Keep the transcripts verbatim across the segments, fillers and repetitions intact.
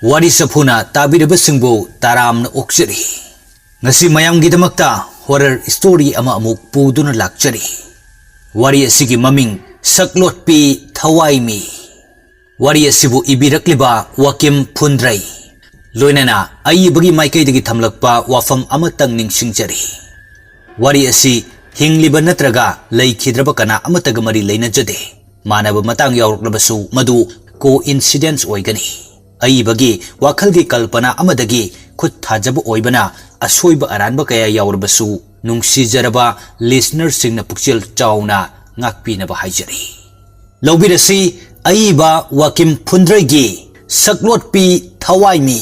ꯋꯥꯔꯤ ꯆꯐꯨꯅ ꯇꯥꯕꯤꯔꯕꯁꯤꯡꯕꯨ ꯇꯔꯥꯝꯅ ꯑꯣꯛꯆꯔꯤ꯫ ꯉꯁꯤ ꯃꯌꯥꯝꯒꯤꯗꯃꯛꯇ horror story ꯑꯃ ꯑꯃꯨꯛ ꯄꯨꯗꯨꯅ ꯂꯥꯛꯆꯔꯤ꯫ ꯋꯥꯔꯤ ꯑꯁꯤꯒꯤ ꯃꯃꯤꯡ ꯁꯛꯂꯣꯠꯄꯤ ꯊꯋꯥꯏꯃꯤ꯫ ꯋꯥꯔꯤ ꯑꯁꯤꯕꯨ ꯏꯕꯤꯔꯛꯂꯤꯕ ꯋꯥꯀꯤꯝ ꯐꯨꯟꯗ꯭ꯔꯩ, ꯂꯣꯏꯅꯅ ꯑꯏꯕꯒꯤ ꯃꯥꯏꯀꯩꯗꯒꯤ ꯊꯝꯂꯛꯄ ꯋꯥꯐꯝ ꯑꯃꯇꯪ ꯅꯤꯡꯁꯤꯡꯖꯔꯤ꯫ ꯋꯥꯔꯤ ꯑꯁꯤ ꯍꯤꯡꯂꯤꯕ ꯅꯠꯇ꯭ꯔꯒ ꯂꯩꯈꯤꯗ꯭ꯔꯕ ꯀꯅꯥ ꯑꯃꯠꯇꯒ ꯃꯔꯤ ꯂꯩꯅꯖꯗꯦ꯫ ꯃꯥꯟꯅꯕ ꯃꯇꯥꯡ ꯌꯥꯎꯔꯛꯂꯕꯁꯨ ꯃꯗꯨ coincidence ꯑꯣꯏꯒꯅꯤ꯫ ꯑꯏꯕꯒꯤ ꯋꯥꯈꯜꯒꯤ ꯀꯜꯄꯅꯥ ꯑꯃꯗꯒꯤ ꯈꯨꯠ ꯊꯥꯖꯕ ꯑꯣꯏꯕꯅ ꯑꯁꯣꯏꯕ ꯑꯔꯥꯟꯕ ꯀꯌꯥ ꯌꯥꯎꯔꯕꯁꯨ ꯅꯨꯡꯁꯤꯖꯔꯕ listenerꯁꯤꯡꯅ ꯄꯨꯛꯆꯦꯜ ꯆꯥꯎꯅ ꯉꯥꯛꯄꯤꯅꯕ ꯍꯥꯏꯖꯔꯤ꯫ ꯂꯧꯕꯤꯔꯁꯤ ꯑꯏꯕ ꯋꯥꯀꯤꯝ ꯐꯨꯟꯗ꯭ꯔꯩꯒꯤ ꯁꯛꯂꯣꯠꯄꯤ ꯊꯋꯥꯏꯃꯤ꯫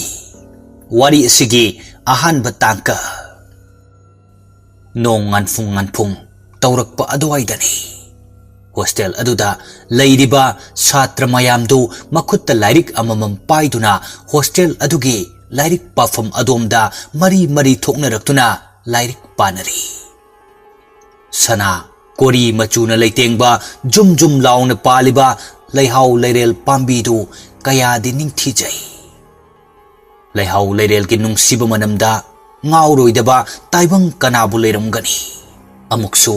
ꯋꯥꯔꯤ ꯑꯁꯤꯒꯤ ꯑꯍꯥꯟꯕ ꯇꯥꯡꯀꯛ꯫ ꯅꯣꯡ ꯉꯥꯟꯐꯨꯡ ꯉꯥꯟꯐꯨꯡ ꯇꯧꯔꯛꯄ ꯑꯗꯨꯋꯥꯏꯗꯅꯤ꯫ Hostel ꯑꯗꯨꯗ ꯂꯩꯔꯤꯕ ꯁꯥꯇ꯭ꯔ ꯃꯌꯥꯝꯗꯨ ꯃꯈꯨꯠꯇ ꯂꯥꯏꯔꯤꯛ ꯑꯃꯃꯝ ꯄꯥꯏꯗꯨꯅ hostel ꯑꯗꯨꯒꯤ ꯂꯥꯏꯔꯤꯛ ꯄꯥꯐꯝ ꯑꯗꯣꯝꯗ ꯃꯔꯤ ꯃꯔꯤ ꯊꯣꯛꯅꯔꯛꯇꯨꯅ ꯂꯥꯏꯔꯤꯛ ꯄꯥꯅꯔꯤ꯫ ꯁꯅꯥ ꯀꯣꯔꯤ ꯃꯆꯨꯅ ꯂꯩꯇꯦꯡꯕ ꯖꯨꯝ ꯖꯨꯝ ꯂꯥꯎꯅ ꯄꯥꯜꯂꯤꯕ ꯂꯩꯍꯥꯎ ꯂꯩꯔꯦꯜ ꯄꯥꯝꯕꯤꯗꯨ ꯀꯌꯥꯗꯤ ꯅꯤꯡꯊꯤꯖꯩ꯫ ꯂꯩꯍꯥꯎ ꯂꯩꯔꯦꯜꯒꯤ ꯅꯨꯡꯁꯤꯕ ꯃꯅꯝꯗ ꯉꯥꯎꯔꯣꯏꯗꯕ ꯇꯥꯏꯕꯪ ꯀꯅꯥꯕꯨ ꯂꯩꯔꯝꯒꯅꯤ? ꯑꯃꯨꯛꯁꯨ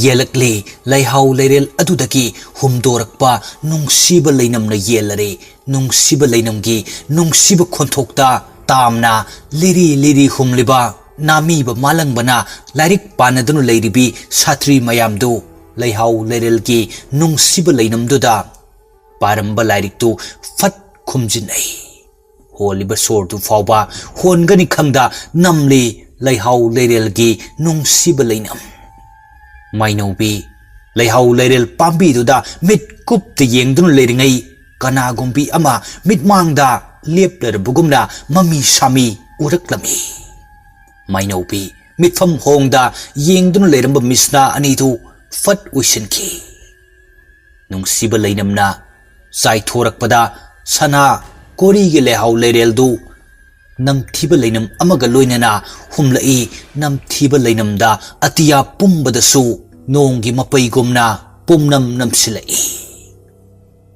ꯌꯦꯜꯂꯛꯂꯤ ꯂꯩꯍꯥꯎ ꯂꯩꯔꯦꯜ ꯑꯗꯨꯗꯒꯤ ꯍꯨꯝꯗꯣꯔꯛꯄ ꯅꯨꯡꯁꯤꯕ ꯂꯩꯅꯝꯅ ꯌꯦꯜꯂꯔꯦ꯫ ꯅꯨꯡꯁꯤꯕ ꯂꯩꯅꯝꯒꯤ ꯅꯨꯡꯁꯤꯕ ꯈꯣꯟꯊꯣꯛꯇ ꯇꯥꯝꯅ ꯂꯤꯔꯤ ꯂꯤꯔꯤ ꯍꯨꯝꯂꯤꯕ ꯅꯥꯃꯤꯕ ꯃꯥꯂꯪꯕꯅ ꯂꯥꯏꯔꯤꯛ ꯄꯥꯅꯗꯨꯅ ꯂꯩꯔꯤꯕꯤ ꯁꯥꯇ꯭ꯔꯤ ꯃꯌꯥꯝꯗꯨ ꯂꯩꯍꯥꯎ ꯂꯩꯔꯦꯜꯒꯤ ꯅꯨꯡꯁꯤꯕ ꯂꯩꯅꯝꯗꯨꯗ ꯄꯥꯔꯝꯕ ꯂꯥꯏꯔꯤꯛꯇꯨ ꯐꯠ ꯈꯨꯝꯖꯤꯟꯅꯩ꯫ ꯍꯣꯜꯂꯤꯕ ꯁꯣꯔꯗꯨ ꯐꯥꯎꯕ ꯍꯣꯟꯒꯅꯤ ꯈꯪꯗ ꯅꯝꯂꯤ ꯂꯩꯍꯥꯎ ꯂꯩꯔꯦꯜꯒꯤ ꯅꯨꯡꯁꯤꯕ ꯂꯩꯅꯝ꯫ ꯃꯥꯏꯅꯧꯕꯤ ꯂꯩꯍꯥꯎ ꯂꯩꯔꯦꯜ ꯄꯥꯝꯕꯤꯗꯨꯗ ꯃꯤꯠ ꯀꯨꯞꯇ ꯌꯦꯡꯗꯨꯅ ꯂꯩꯔꯤꯉꯩ ꯀꯅꯥꯒꯨꯝꯕꯤ ꯑꯃ ꯃꯤꯠꯃꯥꯡꯗ ꯂꯦꯞꯂꯔꯕꯒꯨꯝꯅ ꯃꯃꯤ ꯁꯥꯃꯤ ꯎꯔꯛꯂꯝꯃꯤ꯫ ꯃꯥꯏꯅꯧꯕꯤ ꯃꯤꯠꯐꯝ ꯍꯣꯡꯗ ꯌꯦꯡꯗꯨꯅ ꯂꯩꯔꯝꯕ ꯃꯤꯁꯅꯥ ꯑꯅꯤꯗꯨ ꯐꯠ ꯎꯏꯁꯤꯟꯈꯤ꯫ ꯅꯨꯡꯁꯤꯕ ꯂꯩꯅꯝꯅ ꯆꯥꯏꯊꯣꯔꯛꯄꯗ ꯁꯅꯥ ꯀꯣꯔꯤꯒꯤ ꯂꯩꯍꯥꯎ ꯂꯩꯔꯦꯜꯗꯨ ꯅꯝꯊꯤꯕ ꯂꯩꯅꯝ ꯑꯃꯒ ꯂꯣꯏꯅꯅ ꯍꯨꯝꯂꯛꯏ꯫ ꯅꯝꯊꯤꯕ ꯂꯩꯅꯝꯗ ꯑꯇꯤꯌꯥ ꯄꯨꯝꯕꯗꯁꯨ ꯅꯣꯡꯒꯤ ꯃꯄꯩꯒꯨꯝꯅ ꯄꯨꯝꯅꯝ ꯅꯝꯁꯤꯜꯂꯛꯏ꯫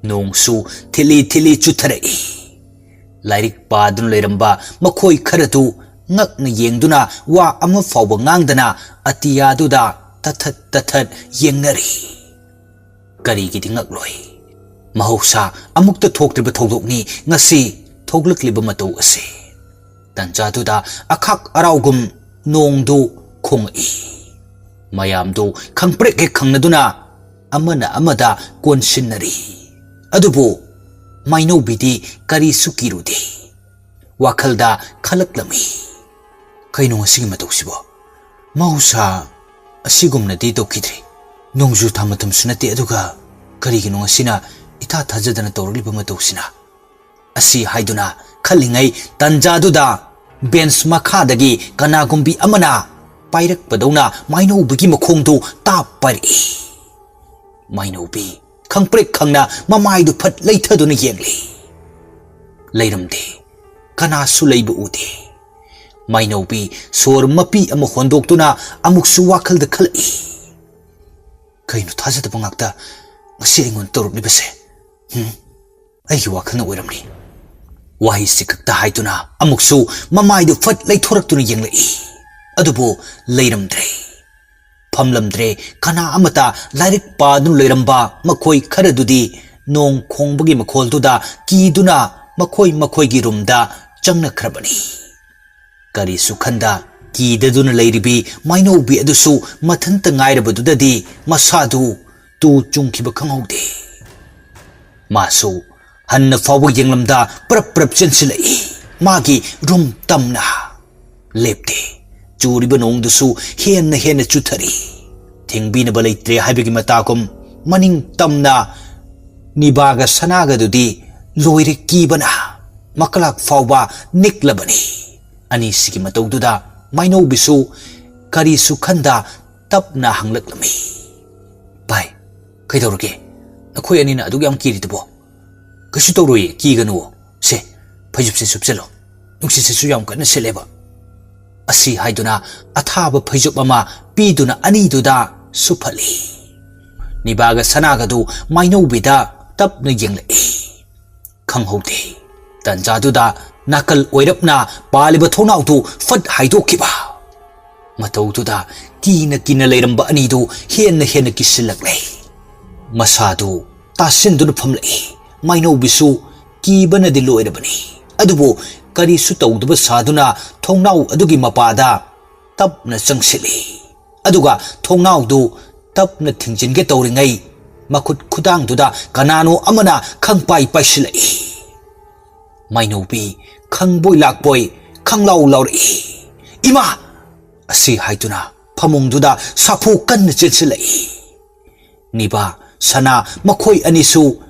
ꯅꯣꯡꯁꯨ ꯊꯤꯠꯂꯤ ꯊꯤꯠꯂꯤ ꯆꯨꯊꯔꯛꯏ꯫ ꯂꯥꯏꯔꯤꯛ ꯄꯥꯗꯨꯅ ꯂꯩꯔꯝꯕ ꯃꯈꯣꯏ ꯈꯔꯗꯨ ꯉꯛꯅ ꯌꯦꯡꯗꯨꯅ ꯋꯥ ꯑꯃ ꯐꯥꯎꯕ ꯉꯥꯡꯗꯅ ꯑꯇꯤꯌꯥꯗꯨꯗ ꯇꯊꯠ ꯇꯊꯠ ꯌꯦꯡꯅꯔꯤ꯫ ꯀꯔꯤꯒꯤꯗꯤ ꯉꯛꯂꯣꯏ? ꯃꯍꯧꯁꯥ ꯑꯃꯨꯛꯇ ꯊꯣꯛꯇ꯭ꯔꯤꯕ ꯊꯧꯗꯣꯛꯅꯤ ꯉꯁꯤ ꯊꯣꯛꯂꯛꯂꯤꯕ ꯃꯇꯧ ꯑꯁꯤ꯫ ꯇꯟꯖꯥꯗꯨꯗ ꯑꯈꯥꯛ ꯑꯔꯥꯎꯒꯨꯝ ꯅꯣꯡꯗꯨ ꯈꯣꯡꯉꯛꯏ꯫ ꯃꯌꯥꯝꯗꯨ ꯈꯪꯄ꯭ꯔꯦꯛ ꯍꯦꯛ ꯈꯪꯅꯗꯨꯅ ꯑꯃꯅ ꯑꯃꯗ ꯀꯣꯟꯁꯤꯟꯅꯔꯤ꯫ ꯑꯗꯨꯕꯨ ꯃꯥꯏꯅꯧꯕꯤꯗꯤ ꯀꯔꯤꯁꯨ ꯀꯤꯔꯨꯗꯦ꯫ ꯋꯥꯈꯜꯗ ꯈꯜꯂꯛꯂꯝꯃꯤ, "ꯀꯩꯅꯣ ꯉꯁꯤꯒꯤ ꯃꯇꯧꯁꯤꯕꯣ? ꯃꯍꯧꯁꯥ ꯑꯁꯤꯒꯨꯝꯅꯗꯤ ꯇꯧꯈꯤꯗ꯭ꯔꯤ꯫ ꯅꯣꯡꯖꯨ ꯊꯥ ꯃꯇꯝꯁꯨ ꯅꯠꯇꯦ, ꯑꯗꯨꯒ ꯀꯔꯤꯒꯤꯅꯣ ꯉꯁꯤꯅ ꯏꯊꯥ ꯊꯥꯖꯗꯅ ꯇꯧꯔꯛꯂꯤꯕ ꯃꯇꯧꯁꯤꯅ?" ꯑꯁꯤ ꯍꯥꯏꯗꯨꯅ ꯈꯜꯂꯤꯉꯩ ꯇꯟꯖꯥꯗꯨꯗ ꯕꯦꯟꯁ ꯃꯈꯥꯗꯒꯤ ꯀꯅꯥꯒꯨꯝꯕꯤ ꯑꯃꯅ ꯄꯥꯏꯔꯛꯄꯗꯧꯅ ꯃꯥꯏꯅꯧꯕꯤꯒꯤ ꯃꯈꯣꯡꯗꯨ ꯇꯥꯞ ꯄꯥꯏꯔꯛꯏ꯫ ꯃꯥꯏꯅꯧꯕꯤ ꯈꯪꯄ꯭ꯔꯦꯛ ꯈꯪꯅ ꯃꯃꯥꯏꯗꯨ ꯐꯠ ꯂꯩꯊꯗꯨꯅ ꯌꯦꯡꯂꯤ꯫ ꯂꯩꯔꯝꯗꯦ꯫ ꯀꯅꯥꯁꯨ ꯂꯩꯕ ꯎꯗꯦ꯫ ꯃꯥꯏꯅꯧꯕꯤ ꯁꯣꯔ ꯃꯄꯤ ꯑꯃ ꯍꯣꯟꯗꯣꯛꯇꯨꯅ ꯑꯃꯨꯛꯁꯨ ꯋꯥꯈꯜꯗ ꯈꯜꯂꯛꯏ, "ꯀꯩꯅꯣ ꯊꯥꯖꯗꯕ ꯉꯥꯛꯇ ꯉꯁꯤ ꯑꯩꯉꯣꯟꯗ ꯇꯧꯔꯛꯂꯤꯕꯁꯦ? ꯍꯨꯝ, ꯑꯩꯒꯤ ꯋꯥꯈꯜꯅ ꯑꯣꯏꯔꯝꯂꯤ"꯫ ꯋꯥꯍꯩꯁꯤ ꯈꯛꯇ ꯍꯥꯏꯗꯨꯅ ꯑꯃꯨꯛꯁꯨ ꯃꯃꯥꯏꯗꯨ ꯐꯠ ꯂꯩꯊꯣꯔꯛꯇꯨꯅ ꯌꯦꯡꯂꯛꯏ꯫ ꯑꯗꯨꯕꯨ ꯂꯩꯔꯝꯗ꯭ꯔꯦ꯫ ꯐꯝꯂꯝꯗ꯭ꯔꯦ꯫ ꯀꯅꯥ ꯑꯃꯇ ꯂꯥꯏꯔꯤꯛ ꯄꯥꯗꯨꯅ ꯂꯩꯔꯝꯕ ꯃꯈꯣꯏ ꯈꯔꯗꯨꯗꯤ ꯅꯣꯡ ꯈꯣꯡꯕꯒꯤ ꯃꯈꯣꯜꯗꯨꯗ ꯀꯤꯗꯨꯅ ꯃꯈꯣꯏ ꯃꯈꯣꯏꯒꯤ ꯔꯨꯝꯗ ꯆꯪꯅꯈ꯭ꯔꯕꯅꯤ꯫ ꯀꯔꯤꯁꯨ ꯈꯟꯗ ꯀꯤꯗꯗꯨꯅ ꯂꯩꯔꯤꯕꯤ ꯃꯥꯏꯅꯧꯕꯤ ꯑꯗꯨꯁꯨ ꯃꯊꯟꯇ ꯉꯥꯏꯔꯕꯗꯨꯗꯗꯤ ꯃꯁꯥꯗꯨ ꯇꯨ ꯆꯨꯡꯈꯤꯕ ꯈꯪꯍꯧꯗꯦ꯫ ꯃꯥꯁꯨ ꯍꯟꯅ ꯐꯥꯎꯕ ꯌꯦꯡꯂꯝꯗ ꯄ꯭ꯔꯞ ꯄ꯭ꯔꯞ ꯆꯦꯟꯁꯤꯜꯂꯛꯏ꯫ ꯃꯥꯒꯤ ꯔꯨꯝ ꯇꯝꯅ ꯂꯦꯞꯇꯦ꯫ ꯆꯨꯔꯤꯕ ꯅꯣꯡꯗꯨꯁꯨ ꯍꯦꯟꯅ ꯍꯦꯟꯅ ꯆꯨꯊꯔꯤ꯫ ꯊꯤꯡꯕꯤꯅꯕ ꯂꯩꯇ꯭ꯔꯦ ꯍꯥꯏꯕꯒꯤ ꯃꯇꯥꯒꯨꯝ ꯃꯅꯤꯡ ꯇꯝꯅ ꯅꯤꯕꯥꯒ ꯁꯅꯥꯒꯗꯨꯗꯤ ꯂꯣꯏꯔꯦ ꯀꯤꯕꯅ꯫ ꯃꯀꯂꯥꯛ ꯐꯥꯎꯕ ꯅꯤꯛꯂꯕꯅꯤ꯫ ꯑꯅꯤꯁꯤꯒꯤ ꯃꯇꯧꯗꯨꯗ ꯃꯥꯏꯅꯧꯕꯤꯁꯨ ꯀꯔꯤꯁꯨ ꯈꯟꯗ ꯇꯞꯅ ꯍꯪꯂꯛꯂꯝꯃꯤ, "ꯚꯥꯏ, ꯀꯩꯗꯧꯔꯒꯦ? ꯅꯈꯣꯏ ꯑꯅꯤꯅ ꯑꯗꯨꯛ ꯌꯥꯝ ꯀꯤꯔꯤꯗꯨꯕꯣ?" "ꯀꯩꯁꯨ ꯇꯧꯔꯣꯏꯌꯦ, ꯀꯤꯒꯅꯨ꯫ ꯁꯦ, ꯐꯩꯖꯨꯞꯁꯦ ꯁꯨꯞꯆꯜꯂꯣ꯫ ꯅꯨꯡꯁꯤꯠꯁꯤꯁꯨ ꯌꯥꯝ ꯀꯟꯅ ꯁꯤꯠꯂꯦꯕ"꯫ ꯑꯁꯤ ꯍꯥꯏꯗꯨꯅ ꯑꯊꯥꯕ ꯐꯩꯖꯨꯞ ꯑꯃ ꯄꯤꯗꯨꯅ ꯑꯅꯤꯗꯨꯗ ꯁꯨꯞꯍꯜꯂꯤ꯫ ꯅꯤꯕꯥꯒ ꯁꯅꯥꯒꯗꯨ ꯃꯥꯏꯅꯧꯕꯤꯗ ꯇꯞꯅ ꯌꯦꯡꯂꯛꯏ꯫ ꯈꯪꯍꯧꯗꯦ꯫ ꯇꯟꯖꯥꯗꯨꯗ ꯅꯥꯀꯜ ꯑꯣꯏꯔꯞꯅ ꯄꯥꯜꯂꯤꯕ ꯊꯣꯡꯅꯥꯎꯗꯨ ꯐꯠ ꯍꯥꯏꯗꯣꯛꯈꯤꯕ꯫ ꯃꯇꯧꯗꯨꯗ ꯀꯤꯅ ꯀꯤꯅ ꯂꯩꯔꯝꯕ ꯑꯅꯤꯗꯨ ꯍꯦꯟꯅ ꯍꯦꯟꯅ ꯀꯤꯁꯤꯜꯂꯛꯂꯦ꯫ ꯃꯁꯥꯗꯨ ꯇꯥꯁꯤꯟꯗꯨꯅ ꯐꯝꯂꯛꯏ꯫ ꯃꯥꯏꯅꯧꯕꯤꯁꯨ ꯀꯤꯕꯅꯗꯤ ꯂꯣꯏꯔꯕꯅꯤ꯫ ꯑꯗꯨꯕꯨ ꯀꯔꯤꯁꯨ ꯇꯧꯗꯕ ꯁꯥꯗꯨꯅ ꯊꯣꯡꯅꯥꯎ ꯑꯗꯨꯒꯤ ꯃꯄꯥꯗ ꯇꯞꯅ ꯆꯪꯁꯤꯜꯂꯤ꯫ ꯑꯗꯨꯒ ꯊꯣꯡꯅꯥꯎꯗꯨ ꯇꯞꯅ ꯊꯤꯡꯖꯤꯟꯒꯦ ꯇꯧꯔꯤꯉꯩ ꯃꯈꯨꯠ ꯈꯨꯗꯥꯡꯗꯨꯗ ꯀꯅꯥꯅꯣ ꯑꯃꯅ ꯈꯪꯄꯥꯏ ꯄꯥꯏꯁꯤꯜꯂꯛꯏ꯫ ꯃꯥꯏꯅꯧꯕꯤ ꯈꯪꯕꯣꯏ ꯂꯥꯛꯄꯣꯏ ꯈꯪꯂꯥꯎ ꯂꯥꯎꯔꯛꯏ꯫ "ꯏꯃꯥ!" ꯑꯁꯤ ꯍꯥꯏꯗꯨꯅ ꯐꯃꯨꯡꯗꯨꯗ ꯁꯥꯐꯨ ꯀꯟꯅ ꯆꯦꯟꯁꯤꯜꯂꯛꯏ꯫ ꯅꯤꯕꯥ, ꯁꯅꯥ ꯃꯈꯣꯏ ꯑꯅꯤꯁꯨ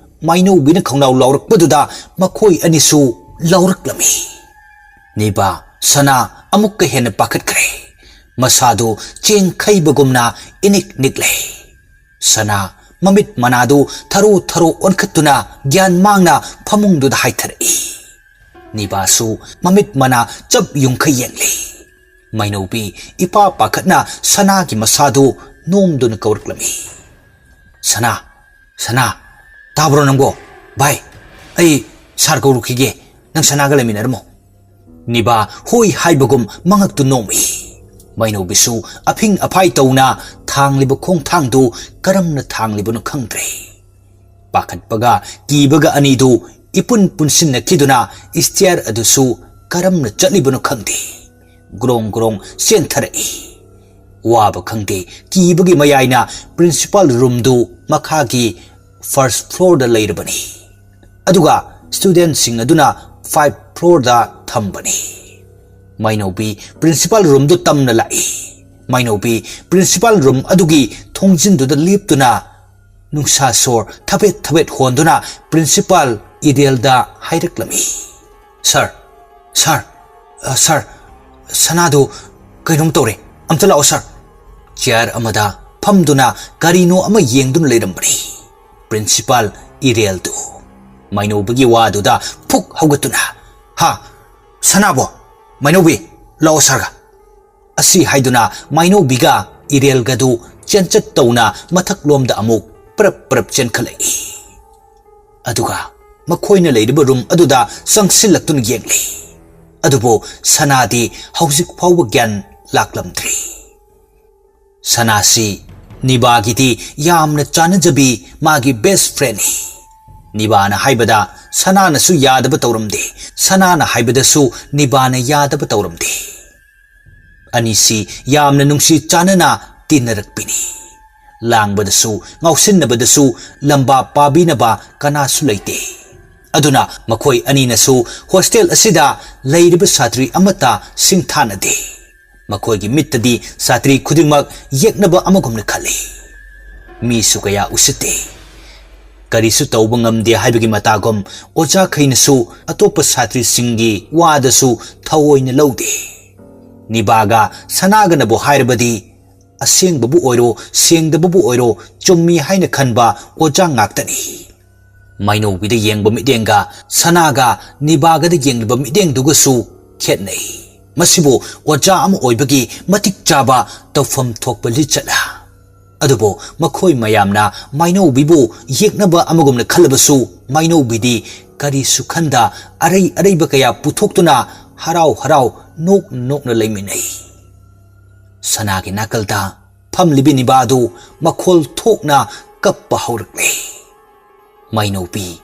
ꯃꯥꯏꯅꯧꯕꯤꯅ ꯈꯪꯂꯥꯎ ꯂꯥꯎꯔꯛꯄꯗꯨꯗ ꯃꯈꯣꯏ ꯑꯅꯤꯁꯨ ꯂꯥꯎꯔꯛꯂꯝꯃꯤ꯫ ꯅꯤꯕꯥ, ꯁꯅꯥ ꯑꯃꯨꯛꯀ ꯍꯦꯟꯅ ꯄꯥꯈꯠꯈ꯭ꯔꯦ꯫ ꯃꯁꯥꯗꯨ ꯆꯦꯡ ꯈꯩꯕꯒꯨꯝꯅ ꯏꯅꯤꯛ ꯅꯤꯛꯂꯦ꯫ ꯁꯅꯥ ꯃꯃꯤꯠ ꯃꯅꯥꯗꯨ ꯊꯔꯣ ꯊꯔꯣ ꯑꯣꯟꯈꯠꯇꯨꯅ ꯒ꯭ꯌꯥꯟ ꯃꯥꯡꯅ ꯐꯃꯨꯡꯗꯨꯗ ꯍꯥꯏꯊꯔꯛꯏ꯫ ꯅꯤꯕꯥꯁꯨ ꯃꯃꯤꯠ ꯃꯅꯥ ꯆꯞ ꯌꯨꯡꯈꯩ ꯌꯦꯡꯂꯤ꯫ ꯃꯥꯏꯅꯧꯕꯤ ꯏꯄꯥ ꯄꯥꯈꯠꯅ ꯁꯅꯥꯒꯤ ꯃꯁꯥꯗꯨ ꯅꯣꯝꯗꯨꯅ ꯀꯧꯔꯛꯂꯝꯃꯤ꯫ "ꯁꯅꯥ, ꯁꯅꯥ, ꯇꯥꯕ꯭ꯔꯣ ꯅꯪꯕꯣ? ꯚꯥꯏ, ꯑꯩ ꯁꯥꯔ ꯀꯧꯔꯨꯈꯤꯒꯦ, ꯅꯪ ꯁꯅꯥꯒ ꯂꯩꯃꯤꯟꯅꯔꯝꯃꯣ꯫" ꯅꯤꯕꯥ ꯍꯣꯏ ꯍꯥꯏꯕꯒꯨꯝ ꯃꯉꯛꯇꯨ ꯅꯣꯝꯃꯤ꯫ ꯃꯥꯏꯅꯧꯕꯤꯁꯨ ꯑꯐꯤꯡ ꯑꯐꯥꯏ ꯇꯧꯅ ꯊꯥꯡꯂꯤꯕ ꯈꯣꯡꯊꯥꯡꯗꯨ ꯀꯔꯝꯅ ꯊꯥꯡꯂꯤꯕꯅꯣ ꯈꯪꯗ꯭ꯔꯦ꯫ ꯄꯥꯈꯠꯄꯒ ꯀꯤꯕꯒ ꯑꯅꯤꯗꯨ ꯏꯄꯨꯟ ꯄꯨꯟꯁꯤꯟꯅꯈꯤꯗꯨꯅ ꯏꯁꯇꯤꯌꯥꯔ ꯑꯗꯨꯁꯨ ꯀꯔꯝꯅ ꯆꯠꯂꯤꯕꯅꯣ ꯈꯪꯗꯦ꯫ ꯒ꯭ꯔꯣꯡ ꯒ꯭ꯔꯣꯡ ꯆꯦꯟꯊꯔꯛꯏ꯫ ꯋꯥꯕ ꯈꯪꯗꯦ, ꯀꯤꯕꯒꯤ ꯃꯌꯥꯏꯅ ꯄ꯭ꯔꯤꯟꯁꯤꯄꯥꯜ ꯔꯨꯝꯗꯨ ꯃꯈꯥꯒꯤ ꯐꯥꯔꯁ ꯐ꯭ꯂꯣꯔꯗ ꯂꯩꯔꯕꯅꯤ꯫ ꯑꯗꯨꯒ ꯁ꯭ꯇꯨꯗꯦꯟꯠꯁꯤꯡ ꯑꯗꯨꯅ ꯐꯥꯏꯚ ꯐ꯭ꯂꯣꯔꯗ ꯊꯝꯕꯅꯤ꯫ ꯃꯥꯏꯅꯧꯕꯤ ꯄ꯭ꯔꯤꯟꯁꯤꯄꯥꯜ ꯔꯨꯝꯗꯨ ꯇꯝꯅ ꯂꯥꯛꯏ꯫ ꯃꯥꯏꯅꯧꯕꯤ ꯄ꯭ꯔꯤꯟꯁꯤꯄꯥꯜ ꯔꯨꯝ ꯑꯗꯨꯒꯤ ꯊꯣꯡꯖꯤꯟꯗꯨꯗ ꯂꯦꯞꯇꯨꯅ ꯅꯨꯡꯁꯥ ꯁꯣꯔ ꯊꯕꯦꯠ ꯊꯕꯦꯠ ꯍꯣꯟꯗꯨꯅ ꯄ꯭ꯔꯤꯟꯁꯤꯄꯥꯜ ꯏꯔꯦꯜꯗ ꯍꯥꯏꯔꯛꯂꯝꯃꯤ꯫ "ꯁꯥꯔ, ꯁꯥꯔ, ꯑ, ꯁꯥꯔ, ꯁꯅꯥꯗꯨ ꯀꯩꯅꯣꯝ ꯇꯧꯔꯦ꯫ ꯑꯝꯇ ꯂꯥꯛꯑꯣ ꯁꯥꯔ꯫" ꯆꯤꯌꯥꯔ ꯑꯃꯗ ꯐꯝꯗꯨꯅ ꯀꯔꯤꯅꯣ ꯑꯃ ꯌꯦꯡꯗꯨꯅ ꯂꯩꯔꯝꯕꯅꯤ ꯄ꯭ꯔꯤꯟꯁꯤꯄꯥꯜ ꯏꯔꯦꯜꯗꯨ꯫ ꯃꯥꯏꯅꯧꯕꯤꯒꯤ ꯋꯥꯗꯨꯗ ꯐꯨꯛ ꯍꯧꯒꯠꯇꯨꯅ, "ꯍꯥ? ꯁꯅꯥꯕꯣ? ꯃꯥꯏꯅꯧꯕꯤ, ꯂꯥꯛꯑꯣ ꯁꯥꯔꯒ꯫" ꯑꯁꯤ ꯍꯥꯏꯗꯨꯅ ꯃꯥꯏꯅꯧꯕꯤꯒ ꯏꯔꯦꯜꯒꯗꯨ ꯆꯦꯟꯆꯠ ꯇꯧꯅ ꯃꯊꯛꯂꯣꯝꯗ ꯑꯃꯨꯛ ꯄ꯭ꯔꯞ ꯄ꯭ꯔꯞ ꯆꯦꯟꯈꯠꯂꯛꯏ꯫ ꯑꯗꯨꯒ ꯃꯈꯣꯏꯅ ꯂꯩꯔꯤꯕ ꯔꯨꯝ ꯑꯗꯨꯗ ꯆꯪꯁꯤꯜꯂꯛꯇꯨꯅ ꯌꯦꯡꯂꯤ꯫ ꯑꯗꯨꯕꯨ ꯁꯅꯥꯗꯤ ꯍꯧꯖꯤꯛ ꯐꯥꯎꯕ ꯒ꯭ꯌꯥꯟ ꯂꯥꯛꯂꯝꯗ꯭ꯔꯤ꯫ ꯁꯅꯥꯁꯤ ꯅꯤꯕꯥꯒꯤꯗꯤ ꯌꯥꯝꯅ ꯆꯥꯟꯅꯖꯕꯤ ꯃꯥꯒꯤ ꯕꯦꯁ ꯐ꯭ꯔꯦꯟꯅꯤ꯫ ꯅꯤꯕꯥꯅ ꯍꯥꯏꯕꯗ ꯁꯅꯥꯅꯁꯨ ꯌꯥꯗꯕ ꯇꯧꯔꯝꯗꯦ, ꯁꯅꯥꯅ ꯍꯥꯏꯕꯗꯁꯨ ꯅꯤꯕꯥꯅ ꯌꯥꯗꯕ ꯇꯧꯔꯝꯗꯦ꯫ ꯑꯅꯤꯁꯤ ꯌꯥꯝꯅ ꯅꯨꯡꯁꯤ ꯆꯥꯟꯅꯅ ꯇꯤꯟꯅꯔꯛꯄꯤꯅꯤ꯫ ꯂꯥꯡꯕꯗꯁꯨ ꯉꯥꯎꯁꯤꯟꯅꯕꯗꯁꯨ ꯂꯝꯕꯥ ꯄꯥꯕꯤꯅꯕ ꯀꯅꯥꯁꯨ ꯂꯩꯇꯦ꯫ ꯑꯗꯨꯅ ꯃꯈꯣꯏ ꯑꯅꯤꯅꯁꯨ ꯍꯣꯁꯇꯦꯜ ꯑꯁꯤꯗ ꯂꯩꯔꯤꯕ ꯁꯥꯇ꯭ꯔꯤ ꯑꯃꯠꯇ ꯁꯤꯡꯊꯥꯅꯗꯦ꯫ ꯃꯈꯣꯏꯒꯤ ꯃꯤꯠꯇꯗꯤ ꯁꯥꯇ꯭ꯔꯤ ꯈꯨꯗꯤꯡꯃꯛ ꯌꯦꯛꯅꯕ ꯑꯃꯒꯨꯝꯅ ꯈꯜꯂꯤ꯫ ꯃꯤꯁꯨ ꯀꯌꯥ ꯎꯁꯤꯠꯇꯦ꯫ ꯀꯔꯤꯁꯨ ꯇꯧꯕ ꯉꯝꯗꯦ ꯍꯥꯏꯕꯒꯤ ꯃꯇꯥꯒꯨꯝ ꯑꯣꯖꯥꯈꯩꯅꯁꯨ ꯑꯇꯣꯞꯄ ꯁꯥꯇ꯭ꯔꯤꯁꯤꯡꯒꯤ ꯋꯥꯗꯁꯨ ꯊꯑꯣꯏꯅ ꯂꯧꯗꯦ꯫ ꯅꯤꯕꯥꯒ ꯁꯅꯥꯒꯅꯕꯨ ꯍꯥꯏꯔꯕꯗꯤ ꯑꯁꯦꯡꯕꯕꯨ ꯑꯣꯏꯔꯣ ꯁꯦꯡꯗꯕꯕꯨ ꯑꯣꯏꯔꯣ ꯆꯨꯝꯃꯤ ꯍꯥꯏꯅ ꯈꯟꯕ ꯑꯣꯖꯥ ꯉꯥꯛꯇꯅꯤ꯫ ꯃꯥꯏꯅꯧꯕꯤꯗ ꯌꯦꯡꯕ ꯃꯤꯠꯌꯦꯡꯒ ꯁꯅꯥꯒ ꯅꯤꯕꯥꯒꯗ ꯌꯦꯡꯂꯤꯕ ꯃꯤꯠꯌꯦꯡꯗꯨꯒꯁꯨ ꯈꯦꯠꯅꯩ꯫ ꯃꯁꯤꯕꯨ ꯑꯣꯖꯥ ꯑꯃ ꯑꯣꯏꯕꯒꯤ ꯃꯇꯤꯛ ꯆꯥꯕ ꯇꯧꯐꯝ ꯊꯣꯛꯄ ꯂꯤꯆꯠꯂ? ꯑꯗꯨꯕꯨ ꯃꯈꯣꯏ ꯃꯌꯥꯝꯅ ꯃꯥꯏꯅꯧꯕꯤꯕꯨ ꯌꯦꯛꯅꯕ ꯑꯃꯒꯨꯝꯅ ꯈꯜꯂꯕꯁꯨ ꯃꯥꯏꯅꯧꯕꯤꯗꯤ ꯀꯔꯤꯁꯨ ꯈꯟꯗ ꯑꯔꯩ ꯑꯔꯩꯕ ꯀꯌꯥ ꯄꯨꯊꯣꯛꯇꯨꯅ ꯍꯔꯥꯎ ꯍꯔꯥꯎ ꯅꯣꯛ ꯅꯣꯛꯅ ꯂꯩꯃꯤꯟꯅꯩ꯫ ꯁꯅꯥꯒꯤ ꯅꯥꯀꯜꯗ ꯐꯝꯂꯤꯕꯤ ꯅꯤꯕꯥꯗꯨ ꯃꯈꯣꯜ ꯊꯣꯛꯅ ꯀꯞꯄ ꯍꯧꯔꯛꯂꯦ꯫ ꯃꯥꯏꯅꯧꯕꯤ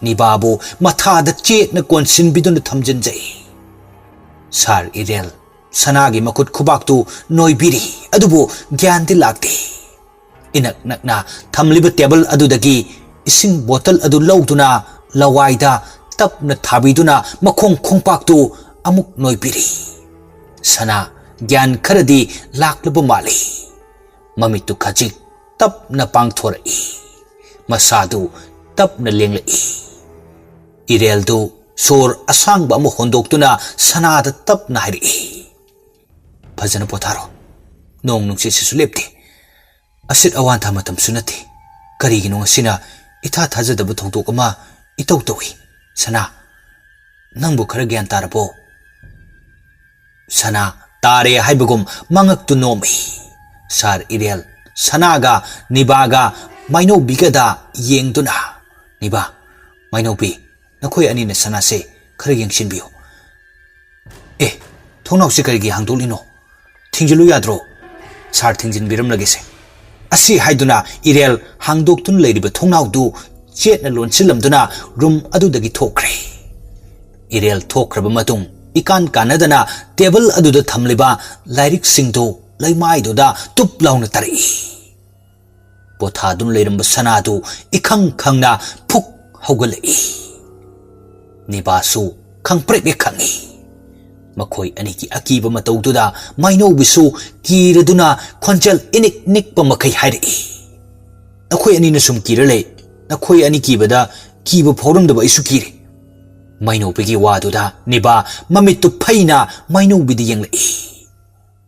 ꯅꯤꯕꯥꯕꯨ ꯃꯊꯥꯗ ꯆꯦꯠꯅ ꯀꯣꯟꯁꯤꯟꯕꯤꯗꯨꯅ ꯊꯝꯖꯤꯟꯖꯩ꯫ ꯁꯥꯔ ꯏꯔꯦꯜ ꯁꯅꯥꯒꯤ ꯃꯈꯨꯠ ꯈꯨꯕꯥꯛꯇꯨ ꯅꯣꯏꯕꯤꯔꯤ, ꯑꯗꯨꯕꯨ ꯒ꯭ꯌꯥꯟꯗꯤ ꯂꯥꯛꯇꯦ꯫ ꯏꯅꯛ ꯅꯛꯅ ꯊꯝꯂꯤꯕ ꯇꯦꯕꯜ ꯑꯗꯨꯗꯒꯤ ꯏꯁꯤꯡ ꯕꯣꯇꯜ ꯑꯗꯨ ꯂꯧꯗꯨꯅ ꯂꯋꯥꯏꯗ ꯇꯞꯅ ꯊꯥꯕꯤꯗꯨꯅ ꯃꯈꯣꯡ ꯈꯣꯡꯄꯥꯛꯇꯨ ꯑꯃꯨꯛ ꯅꯣꯏꯕꯤꯔꯤ꯫ ꯁꯅꯥ ꯒ꯭ꯌꯥꯟ ꯈꯔꯗꯤ ꯂꯥꯛꯂꯕ ꯃꯥꯜꯂꯤ꯫ ꯃꯃꯤꯠꯇꯨ ꯈꯖꯤꯛ ꯇꯞꯅ ꯄꯥꯡꯊꯣꯔꯛꯏ꯫ ꯃꯁꯥꯗꯨ ꯇꯞꯅ ꯂꯦꯡꯂꯛꯏ꯫ ꯏꯔꯦꯜꯗꯨ ꯁꯣꯔ ꯑꯁꯥꯡꯕ ꯑꯃ ꯍꯣꯟꯗꯣꯛꯇꯨꯅ ꯁꯅꯥꯗ ꯇꯞꯅ ꯍꯥꯏꯔꯛꯏ, "ꯐꯖꯅ ꯄꯣꯊꯥꯔꯣ꯫ ꯅꯣꯡ ꯅꯨꯡꯁꯤꯠꯁꯤꯁꯨ ꯂꯦꯞꯇꯦ꯫ ꯑꯁꯤꯠ ꯑꯋꯥꯟꯊꯥ ꯃꯇꯝꯁꯨ ꯅꯠꯇꯦ꯫ ꯀꯔꯤꯒꯤꯅꯣ ꯉꯁꯤꯅ ꯏꯊꯥ ꯊꯥꯖꯗꯕ ꯊꯧꯗꯣꯛ ꯑꯃ ꯏꯇꯧ ꯇꯧꯏ? ꯁꯅꯥ, ꯅꯪꯕꯨ ꯈꯔ ꯒ꯭ꯌꯥꯟ ꯇꯥꯔꯕꯣ?" ꯁꯅꯥ ꯇꯥꯔꯦ ꯍꯥꯏꯕꯒꯨꯝ ꯃꯉꯛꯇꯨ ꯅꯣꯝꯃꯤ꯫ ꯁꯥꯔ ꯏꯔꯦꯜ ꯁꯅꯥꯒ ꯅꯤꯕꯥꯒ ꯃꯥꯏꯅꯧꯕꯤꯒꯗ ꯌꯦꯡꯗꯨꯅ, "ꯅꯤꯕꯥ, "ꯃꯥꯏꯅꯧꯕꯤ, ꯅꯈꯣꯏ ꯑꯅꯤꯅ ꯁꯅꯥꯁꯦ ꯈꯔ ꯌꯦꯡꯁꯤꯟꯕꯤꯌꯨ꯫ ꯑꯦ, ꯊꯣꯡꯅꯥꯎꯁꯤ ꯀꯔꯤꯒꯤ ꯍꯥꯡꯗꯣꯛꯂꯤꯅꯣ? ꯊꯤꯡꯖꯤꯜꯂꯨ ꯌꯥꯗ꯭ꯔꯣ?" "ꯁꯥꯔ, ꯊꯤꯡꯖꯤꯟꯕꯤꯔꯝꯂꯒꯦꯁꯦ꯫ ꯑꯁꯤ ꯍꯥꯏꯗꯨꯅ ꯏꯔꯦꯜ ꯍꯥꯡꯗꯣꯛꯇꯨꯅ ꯂꯩꯔꯤꯕ ꯊꯣꯡꯅꯥꯎꯗꯨ ꯆꯦꯠꯅ ꯂꯣꯟꯁꯤꯜꯂꯝꯗꯨꯅ ꯔꯨꯝ ꯑꯗꯨꯗꯒꯤ ꯊꯣꯛꯈ꯭ꯔꯦ꯫ ꯏꯔꯦꯜ ꯊꯣꯛꯈ꯭ꯔꯕ ꯃꯇꯨꯡ ꯏꯀꯥꯟ ꯀꯥꯟꯅꯗꯅ ꯇꯦꯕꯜ ꯑꯗꯨꯗ ꯊꯝꯂꯤꯕ ꯂꯥꯏꯔꯤꯛꯁꯤꯡꯗꯨ ꯂꯩꯃꯥꯏꯗꯨꯗ ꯇꯨꯞ ꯂꯥꯎꯅ ꯇꯥꯔꯛꯏ꯫ ꯄꯣꯊꯥꯗꯨꯅ ꯂꯩꯔꯝꯕ ꯁꯅꯥꯗꯨ ꯏꯈꯪ ꯈꯪꯅ ꯐꯨꯛ ꯍꯧꯒꯠꯂꯛꯏ꯫ ꯅꯤꯕꯥꯁꯨ ꯈꯪꯄ꯭ꯔꯦꯛ ꯍꯦꯛ ꯈꯪꯏ꯫ ꯃꯈꯣꯏ ꯑꯅꯤꯒꯤ ꯑꯀꯤꯕ ꯃꯇꯧꯗꯨꯗ ꯃꯥꯏꯅꯧꯕꯤꯁꯨ ꯀꯤꯔꯗꯨꯅ ꯈꯣꯟꯖꯦꯜ ꯏꯅꯤꯛ ꯅꯤꯛꯄ ꯃꯈꯩ ꯍꯥꯏꯔꯛꯏ, "ꯅꯈꯣꯏ ꯑꯅꯤꯅ ꯁꯨꯝ ꯀꯤꯔ ꯂꯩ꯫ ꯅꯈꯣꯏ ꯑꯅꯤ ꯀꯤꯕꯗ ꯀꯤꯕ ꯐꯥꯎꯔꯝꯗꯕ ꯑꯩꯁꯨ ꯀꯤꯔꯦ꯫" ꯃꯥꯏꯅꯧꯕꯤꯒꯤ ꯋꯥꯗꯨꯗ ꯅꯤꯕꯥ ꯃꯃꯤꯠꯇꯨ ꯐꯩꯅ ꯃꯥꯏꯅꯧꯕꯤꯗ ꯌꯦꯡꯂꯛꯏ꯫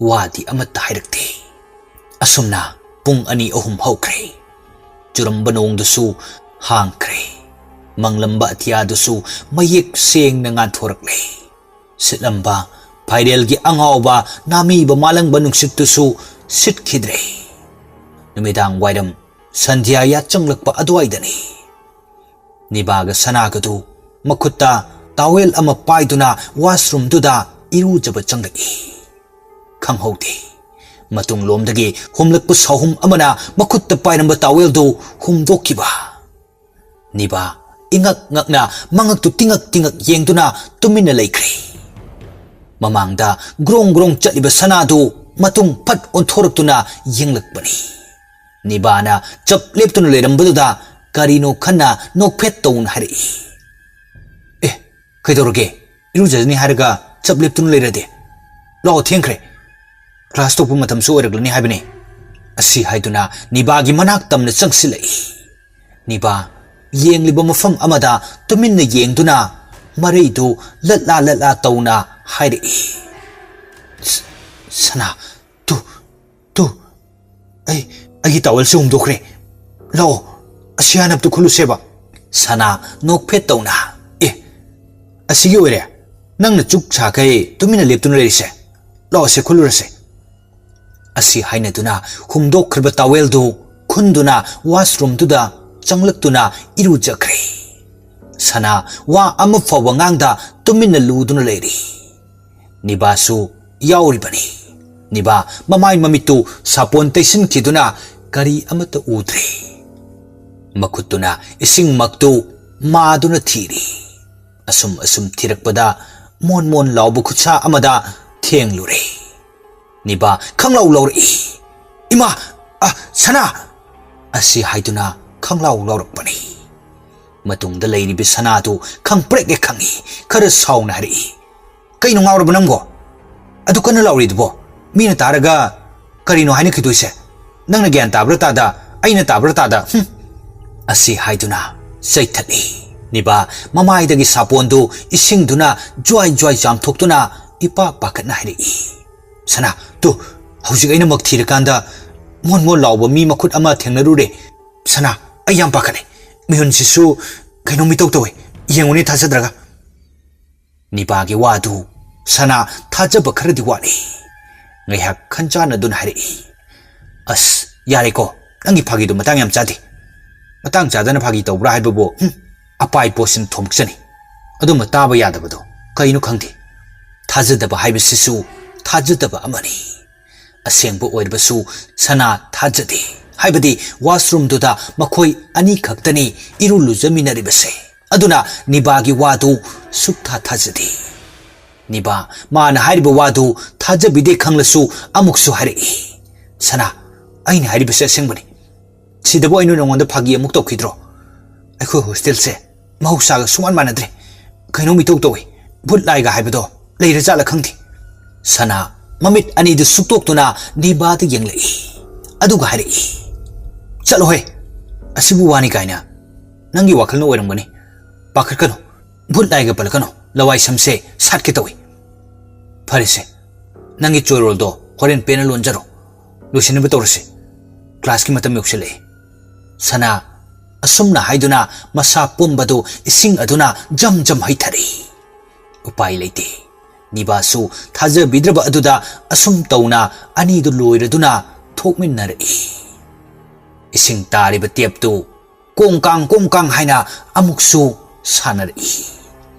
ꯋꯥꯗꯤ ꯑꯃꯠꯇ ꯍꯥꯏꯔꯛꯇꯦ꯫ ꯑꯁꯨꯝꯅ ꯄꯨꯡ ꯑꯅꯤ ꯑꯍꯨꯝ ꯍꯧꯈ꯭ꯔꯦ꯫ ꯆꯨꯔꯝꯕ ꯅꯣꯡꯗꯨꯁꯨ ꯍꯥꯡꯈ꯭ꯔꯦ꯫ ꯃꯪꯂꯝꯕ ꯑꯇꯤꯌꯥꯗꯨꯁꯨ ꯃꯌꯦꯛ ꯁꯦꯡꯅ ꯉꯥꯟꯊꯣꯔꯛꯂꯦ꯫ ꯁꯤꯠꯂꯝꯕ ꯐꯥꯏꯔꯦꯜꯒꯤ ꯑꯉꯥꯎꯕ ꯅꯥꯃꯤꯕ ꯃꯥꯂꯪꯕ ꯅꯨꯡꯁꯤꯠꯇꯨꯁꯨ ꯁꯤꯠꯈꯤꯗ꯭ꯔꯦ꯫ ꯅꯨꯃꯤꯗꯥꯡ ꯋꯥꯏꯔꯝ ꯁꯟꯙ꯭ꯌꯥ ꯌꯥꯆꯪꯂꯛꯄ ꯑꯗꯨꯋꯥꯏꯗꯅꯤ꯫ ꯅꯤꯕꯥꯒ ꯁꯅꯥꯒꯗꯨ ꯃꯈꯨꯠꯇ ꯇꯥꯋꯦꯜ ꯑꯃ ꯄꯥꯏꯗꯨꯅ ꯋꯥꯁꯔꯨꯝꯗꯨꯗ ꯏꯔꯨꯖꯕ ꯆꯪꯂꯛꯏ꯫ ꯈꯪꯍꯧꯗꯦ, ꯃꯇꯨꯡꯂꯣꯝꯗꯒꯤ ꯍꯨꯝꯂꯛꯄ ꯁꯥꯍꯨꯝ ꯑꯃꯅ ꯃꯈꯨꯠꯇ ꯄꯥꯏꯔꯝꯕ ꯇꯥꯋꯦꯜꯗꯨ ꯍꯨꯝꯗꯣꯛꯈꯤꯕ꯫ ꯅꯤꯕꯥ ꯏꯉꯛ ꯉꯛꯅ ꯃꯉꯛꯇꯨ ꯇꯤꯉꯛ ꯇꯤꯉꯛ ꯌꯦꯡꯗꯨꯅ ꯇꯨꯃꯤꯟꯅ ꯂꯩꯈ꯭ꯔꯦ꯫ ꯃꯃꯥꯡꯗ ꯒ꯭ꯔꯣꯡ ꯒ꯭ꯔꯣꯡ ꯆꯠꯂꯤꯕ ꯁꯅꯥꯗꯨ ꯃꯇꯨꯡ ꯐꯠ ꯑꯣꯟꯊꯣꯔꯛꯇꯨꯅ ꯌꯦꯡꯂꯛꯄꯅꯤ꯫ ꯅꯤꯕꯥꯅ ꯆꯞ ꯂꯦꯞꯇꯨꯅ ꯂꯩꯔꯝꯕꯗꯨꯗ ꯀꯔꯤꯅꯣ ꯈꯟꯅ ꯅꯣꯛꯐꯦꯠ ꯇꯧꯅ ꯍꯥꯏꯔꯛꯏ, "ꯑꯦ, ꯀꯩꯗꯧꯔꯒꯦ? ꯏꯔꯨꯖꯅꯤ ꯍꯥꯏꯔꯒ ꯆꯞ ꯂꯦꯞꯇꯨꯅ ꯂꯩꯔꯗꯤ? ꯂꯥꯛꯑꯣ, ꯊꯦꯡꯈ꯭ꯔꯦ꯫ ꯀ꯭ꯂꯥꯁ ꯇꯣꯛꯄ ꯃꯇꯝꯁꯨ ꯑꯣꯏꯔꯛꯂꯅꯤ ꯍꯥꯏꯕꯅꯤ꯫" ꯑꯁꯤ ꯍꯥꯏꯗꯨꯅ ꯅꯤꯕꯥꯒꯤ ꯃꯅꯥꯛ ꯇꯝꯅ ꯆꯪꯁꯤꯜꯂꯛꯏ꯫ ꯅꯤꯕꯥ ꯌꯦꯡꯂꯤꯕ ꯃꯐꯝ ꯑꯃꯗ ꯇꯨꯃꯤꯟꯅ ꯌꯦꯡꯗꯨꯅ ꯃꯔꯩꯗꯨ ꯂꯠꯂꯥ ꯂꯠꯂꯥ ꯇꯧꯅ ꯍꯥꯏꯔꯛꯏ, "ꯁ-, ꯁꯅꯥ, ꯇꯨ, ꯇꯨ, ꯑꯩ, ꯑꯩꯒꯤ ꯇꯥꯋꯦꯜꯁꯦ ꯍꯨꯝꯗꯣꯛꯈ꯭ꯔꯦ꯫ ꯂꯥꯛꯑꯣ, ꯑꯁꯤ ꯍꯥꯟꯅ ꯑꯝꯇ ꯈꯨꯜꯂꯨꯁꯦꯕ꯫" ꯁꯅꯥ ꯅꯣꯛꯐꯦꯠ ꯇꯧꯅ, "ꯑꯦ, ꯑꯁꯤꯒꯤ ꯑꯣꯏꯔꯦ? ꯅꯪꯅ ꯆꯨꯛ ꯁꯥꯈꯩ ꯇꯨꯃꯤꯟꯅ ꯂꯦꯞꯇꯨꯅ ꯂꯩꯔꯤꯁꯦ? ꯂꯥꯛꯑꯣꯁꯦ, ꯈꯨꯜꯂꯨꯔꯁꯦ꯫" ꯑꯁꯤ ꯍꯥꯏꯅꯗꯨꯅ ꯍꯨꯝꯗꯣꯛꯈ꯭ꯔꯕ ꯇꯥꯋꯦꯜꯗꯨ ꯈꯨꯟꯗꯨꯅ ꯋꯥꯁꯔꯨꯝꯗꯨꯗ ꯆꯪꯂꯛꯇꯨꯅ ꯏꯔꯨꯖꯈ꯭ꯔꯦ꯫ ꯁꯅꯥ ꯋꯥ ꯑꯃ ꯐꯥꯎꯕ ꯉꯥꯡꯗ ꯇꯨꯃꯤꯟꯅ ꯂꯨꯗꯨꯅ ꯂꯩꯔꯤ꯫ ꯅꯤꯕꯥꯁꯨ ꯌꯥꯎꯔꯤꯕꯅꯤ꯫ ꯅꯤꯕꯥ ꯃꯃꯥꯏ ꯃꯃꯤꯠꯇꯨ ꯁꯥꯄꯣꯟ ꯇꯩꯁꯤꯟꯈꯤꯗꯨꯅ ꯀꯔꯤ ꯑꯃꯠꯇ ꯎꯗ꯭ꯔꯦ꯫ ꯃꯈꯨꯠꯇꯨꯅ ꯏꯁꯤꯡꯃꯛꯇꯨ ꯃꯥꯗꯨꯅ ꯊꯤꯔꯤ꯫ ꯑꯁꯨꯝ ꯑꯁꯨꯝ ꯊꯤꯔꯛꯄꯗ ꯃꯣꯟ ꯃꯣꯟ ꯂꯥꯎꯕ ꯈꯨꯠꯁꯥ ꯑꯃꯗ ꯊꯦꯡꯂꯨꯔꯦ꯫ ꯅꯤꯕꯥ ꯈꯪꯂꯥꯎ ꯂꯥꯎꯔꯛꯏ꯫ "ꯏꯃꯥ! ꯑ, ꯁꯅꯥ!" ꯑꯁꯤ ꯍꯥꯏꯗꯨꯅ ꯈꯪꯂꯥꯎ ꯂꯥꯎꯔꯛꯄꯅꯤ꯫ ꯃꯇꯨꯡꯗ ꯂꯩꯔꯤꯕꯤ ꯁꯅꯥꯗꯨ ꯈꯪꯄ꯭ꯔꯦꯛ ꯍꯦꯛ ꯈꯪꯏ꯫ ꯈꯔ ꯁꯥꯎꯅ ꯍꯥꯏꯔꯛꯏ, "ꯀꯩꯅꯣ ꯉꯥꯎꯔꯕ ꯅꯪꯕꯣ? ꯑꯗꯨ ꯀꯟꯅ ꯂꯥꯎꯔꯤꯗꯨꯕꯣ? ꯃꯤꯅ ꯇꯥꯔꯒ ꯀꯔꯤꯅꯣ ꯍꯥꯏꯅꯈꯤꯗꯣꯏꯁꯦ? ꯅꯪꯅ ꯒ꯭ꯌꯥꯟ ꯇꯥꯕ꯭ꯔꯥ ꯇꯥꯗ, ꯑꯩꯅ ꯇꯥꯕ꯭ꯔꯥ ꯇꯥꯗ, ꯍꯨꯝ!" ꯑꯁꯤ ꯍꯥꯏꯗꯨꯅ ꯆꯩꯊꯠꯂꯤ꯫ ꯅꯤꯕꯥ ꯃꯃꯥꯏꯗꯒꯤ ꯁꯥꯄꯣꯟꯗꯨ ꯏꯁꯤꯡꯗꯨꯅ ꯖ꯭ꯋꯥꯏ ꯖ꯭ꯋꯥꯏ ꯆꯥꯝꯊꯣꯛꯇꯨꯅ ꯏꯄꯥꯛ ꯄꯥꯈꯠꯅ ꯍꯥꯏꯔꯛꯏ, "ꯁꯅꯥ, ꯇꯨ, ꯍꯧꯖꯤꯛ ꯑꯩꯅ ꯃꯛ ꯊꯤꯔꯀꯥꯟꯗ ꯃꯣꯟ ꯃꯣꯟ ꯂꯥꯎꯕ ꯃꯤ ꯃꯈꯨꯠ ꯑꯃ ꯊꯦꯡꯅꯔꯨꯔꯦ꯫ ꯁꯅꯥ, ꯑꯩ ꯌꯥꯝ ꯄꯥꯈꯠꯂꯦ꯫ ꯃꯤꯍꯨꯟꯁꯤꯁꯨ ꯀꯩꯅꯣꯝ ꯏꯇꯧ ꯇꯧꯋꯦ꯫ ꯌꯦꯡꯉꯨꯅꯦ ꯊꯥꯖꯗ꯭ꯔꯒ꯫" ꯅꯤꯕꯥꯒꯤ ꯋꯥꯗꯨ ꯁꯅꯥ ꯊꯥꯖꯕ ꯈꯔꯗꯤ ꯋꯥꯠꯂꯤ꯫ ꯉꯥꯏꯍꯥꯛ ꯈꯟꯆꯥꯟꯅꯗꯨꯅ ꯍꯥꯏꯔꯛꯏ, "ꯑꯁ, ꯌꯥꯔꯦꯀꯣ, ꯅꯪꯒꯤ ꯐꯥꯒꯤꯗꯣ ꯃꯇꯥꯡ ꯌꯥꯝ ꯆꯥꯗꯦ꯫ ꯃꯇꯥꯡ ꯆꯥꯗꯅ ꯐꯥꯒꯤ ꯇꯧꯕ꯭ꯔꯥ ꯍꯥꯏꯕꯕꯨ, ꯍꯨꯝ, ꯑꯄꯥꯏ ꯄꯣꯠꯁꯤꯅ ꯊꯣꯝꯃꯛꯆꯅꯤ꯫ ꯑꯗꯨꯝꯕ ꯇꯥꯕ ꯌꯥꯗꯕꯗꯣ ꯀꯩꯅꯣ ꯈꯪꯗꯦ꯫ ꯊꯥꯖꯗꯕ ꯍꯥꯏꯕꯁꯤꯁꯨ ꯊꯥꯖꯗꯕ ꯑꯃꯅꯤ꯫" ꯑꯁꯦꯡꯕ ꯑꯣꯏꯔꯕꯁꯨ ꯁꯅꯥ ꯊꯥꯖꯗꯦ꯫ ꯍꯥꯏꯕꯗꯤ washroomꯗꯨꯗ ꯃꯈꯣꯏ ꯑꯅꯤ ꯈꯛꯇꯅꯤ ꯏꯔꯨ ꯂꯨꯖꯃꯤꯟꯅꯔꯤꯕꯁꯦ꯫ ꯑꯗꯨꯅ ꯅꯤꯕꯥꯒꯤ ꯋꯥꯗꯨ ꯁꯨꯛꯊꯥ ꯊꯥꯖꯗꯦ꯫ ꯅꯤꯕꯥ ꯃꯥꯅ ꯍꯥꯏꯔꯤꯕ ꯋꯥꯗꯨ ꯊꯥꯖꯕꯤꯗꯦ ꯈꯪꯂꯁꯨ ꯑꯃꯨꯛꯁꯨ ꯍꯥꯏꯔꯛꯏ, "ꯁꯅꯥ, ꯑꯩꯅ ꯍꯥꯏꯔꯤꯕꯁꯦ ꯑꯁꯦꯡꯕꯅꯤ꯫ ꯁꯤꯗꯕꯨ ꯑꯩꯅ ꯅꯉꯣꯟꯗ ꯐꯥꯒꯤ ꯑꯃꯨꯛ ꯇꯧꯈꯤꯗ꯭ꯔꯣ? ꯑꯩꯈꯣꯏ hostelꯁꯦ ꯃꯍꯧꯁꯥꯒ ꯁꯨꯃꯥꯟ ꯃꯥꯟꯅꯗ꯭ꯔꯦ꯫ ꯀꯩꯅꯣꯝ ꯏꯇꯧ ꯇꯧꯏ꯫ ꯚꯨꯠ ꯂꯥꯏꯒ ꯍꯥꯏꯕꯗꯣ ꯂꯩꯔ ꯖꯥꯠꯂ ꯈꯪꯗꯦ꯫" ꯁꯅꯥ ꯃꯃꯤꯠ ꯑꯅꯤꯗꯨ ꯁꯨꯛꯇꯣꯛꯇꯨꯅ ꯅꯤꯕꯥꯗ ꯌꯦꯡꯂꯛꯏ꯫ ꯑꯗꯨꯒ ꯍꯥꯏꯔꯛꯏ, "ꯆꯠꯂꯣꯍꯦ, ꯑꯁꯤꯕꯨ ꯋꯥꯅꯤ ꯀꯥꯏꯅ꯫ ꯅꯪꯒꯤ ꯋꯥꯈꯜꯅ ꯑꯣꯏꯔꯝꯒꯅꯤ꯫ ꯄꯥꯈꯠꯀꯅꯨ, ꯚꯨꯠ ꯂꯥꯏꯒ ꯄꯜꯂꯛꯀꯅꯨ, ꯂꯋꯥꯏ ꯁꯝꯁꯦ ꯁꯥꯠꯀꯦ ꯇꯧꯏ꯫ ꯐꯔꯦꯁꯦ, ꯅꯪꯒꯤ ꯆꯣꯏꯔꯣꯜꯗꯣ ꯍꯣꯔꯦꯟ ꯄꯦꯟꯅ ꯂꯣꯟꯖꯔꯣ꯫ ꯂꯣꯏꯁꯤꯟꯅꯕ ꯇꯧꯔꯁꯤ꯫ ꯀ꯭ꯂꯥꯁꯀꯤ ꯃꯇꯝ ꯌꯧꯁꯤꯜꯂꯛꯑꯦ꯫" ꯁꯅꯥ ꯑꯁꯨꯝꯅ ꯍꯥꯏꯗꯨꯅ ꯃꯁꯥ ꯄꯨꯝꯕꯗꯨ ꯏꯁꯤꯡ ꯑꯗꯨꯅ ꯖꯝ ꯖꯝ ꯍꯩꯊꯔꯛꯏ꯫ ꯎꯄꯥꯏ ꯂꯩꯇꯦ꯫ ꯅꯤꯕꯥꯁꯨ ꯊꯥꯖꯕꯤꯗ꯭ꯔꯕ ꯑꯗꯨꯗ ꯑꯁꯨꯝ ꯇꯧꯅ ꯑꯅꯤꯗꯨ ꯂꯣꯏꯔꯗꯨꯅ ꯊꯣꯛꯃꯤꯟꯅꯔꯛꯏ꯫ ꯏꯁꯤꯡ ꯇꯥꯔꯤꯕ ꯇꯦꯞꯇꯨ ꯀꯣꯡ ꯀꯥꯡ ꯀꯣꯡ ꯀꯥꯡ ꯍꯥꯏꯅ ꯑꯃꯨꯛꯁꯨ ꯁꯥꯟꯅꯔꯛꯏ꯫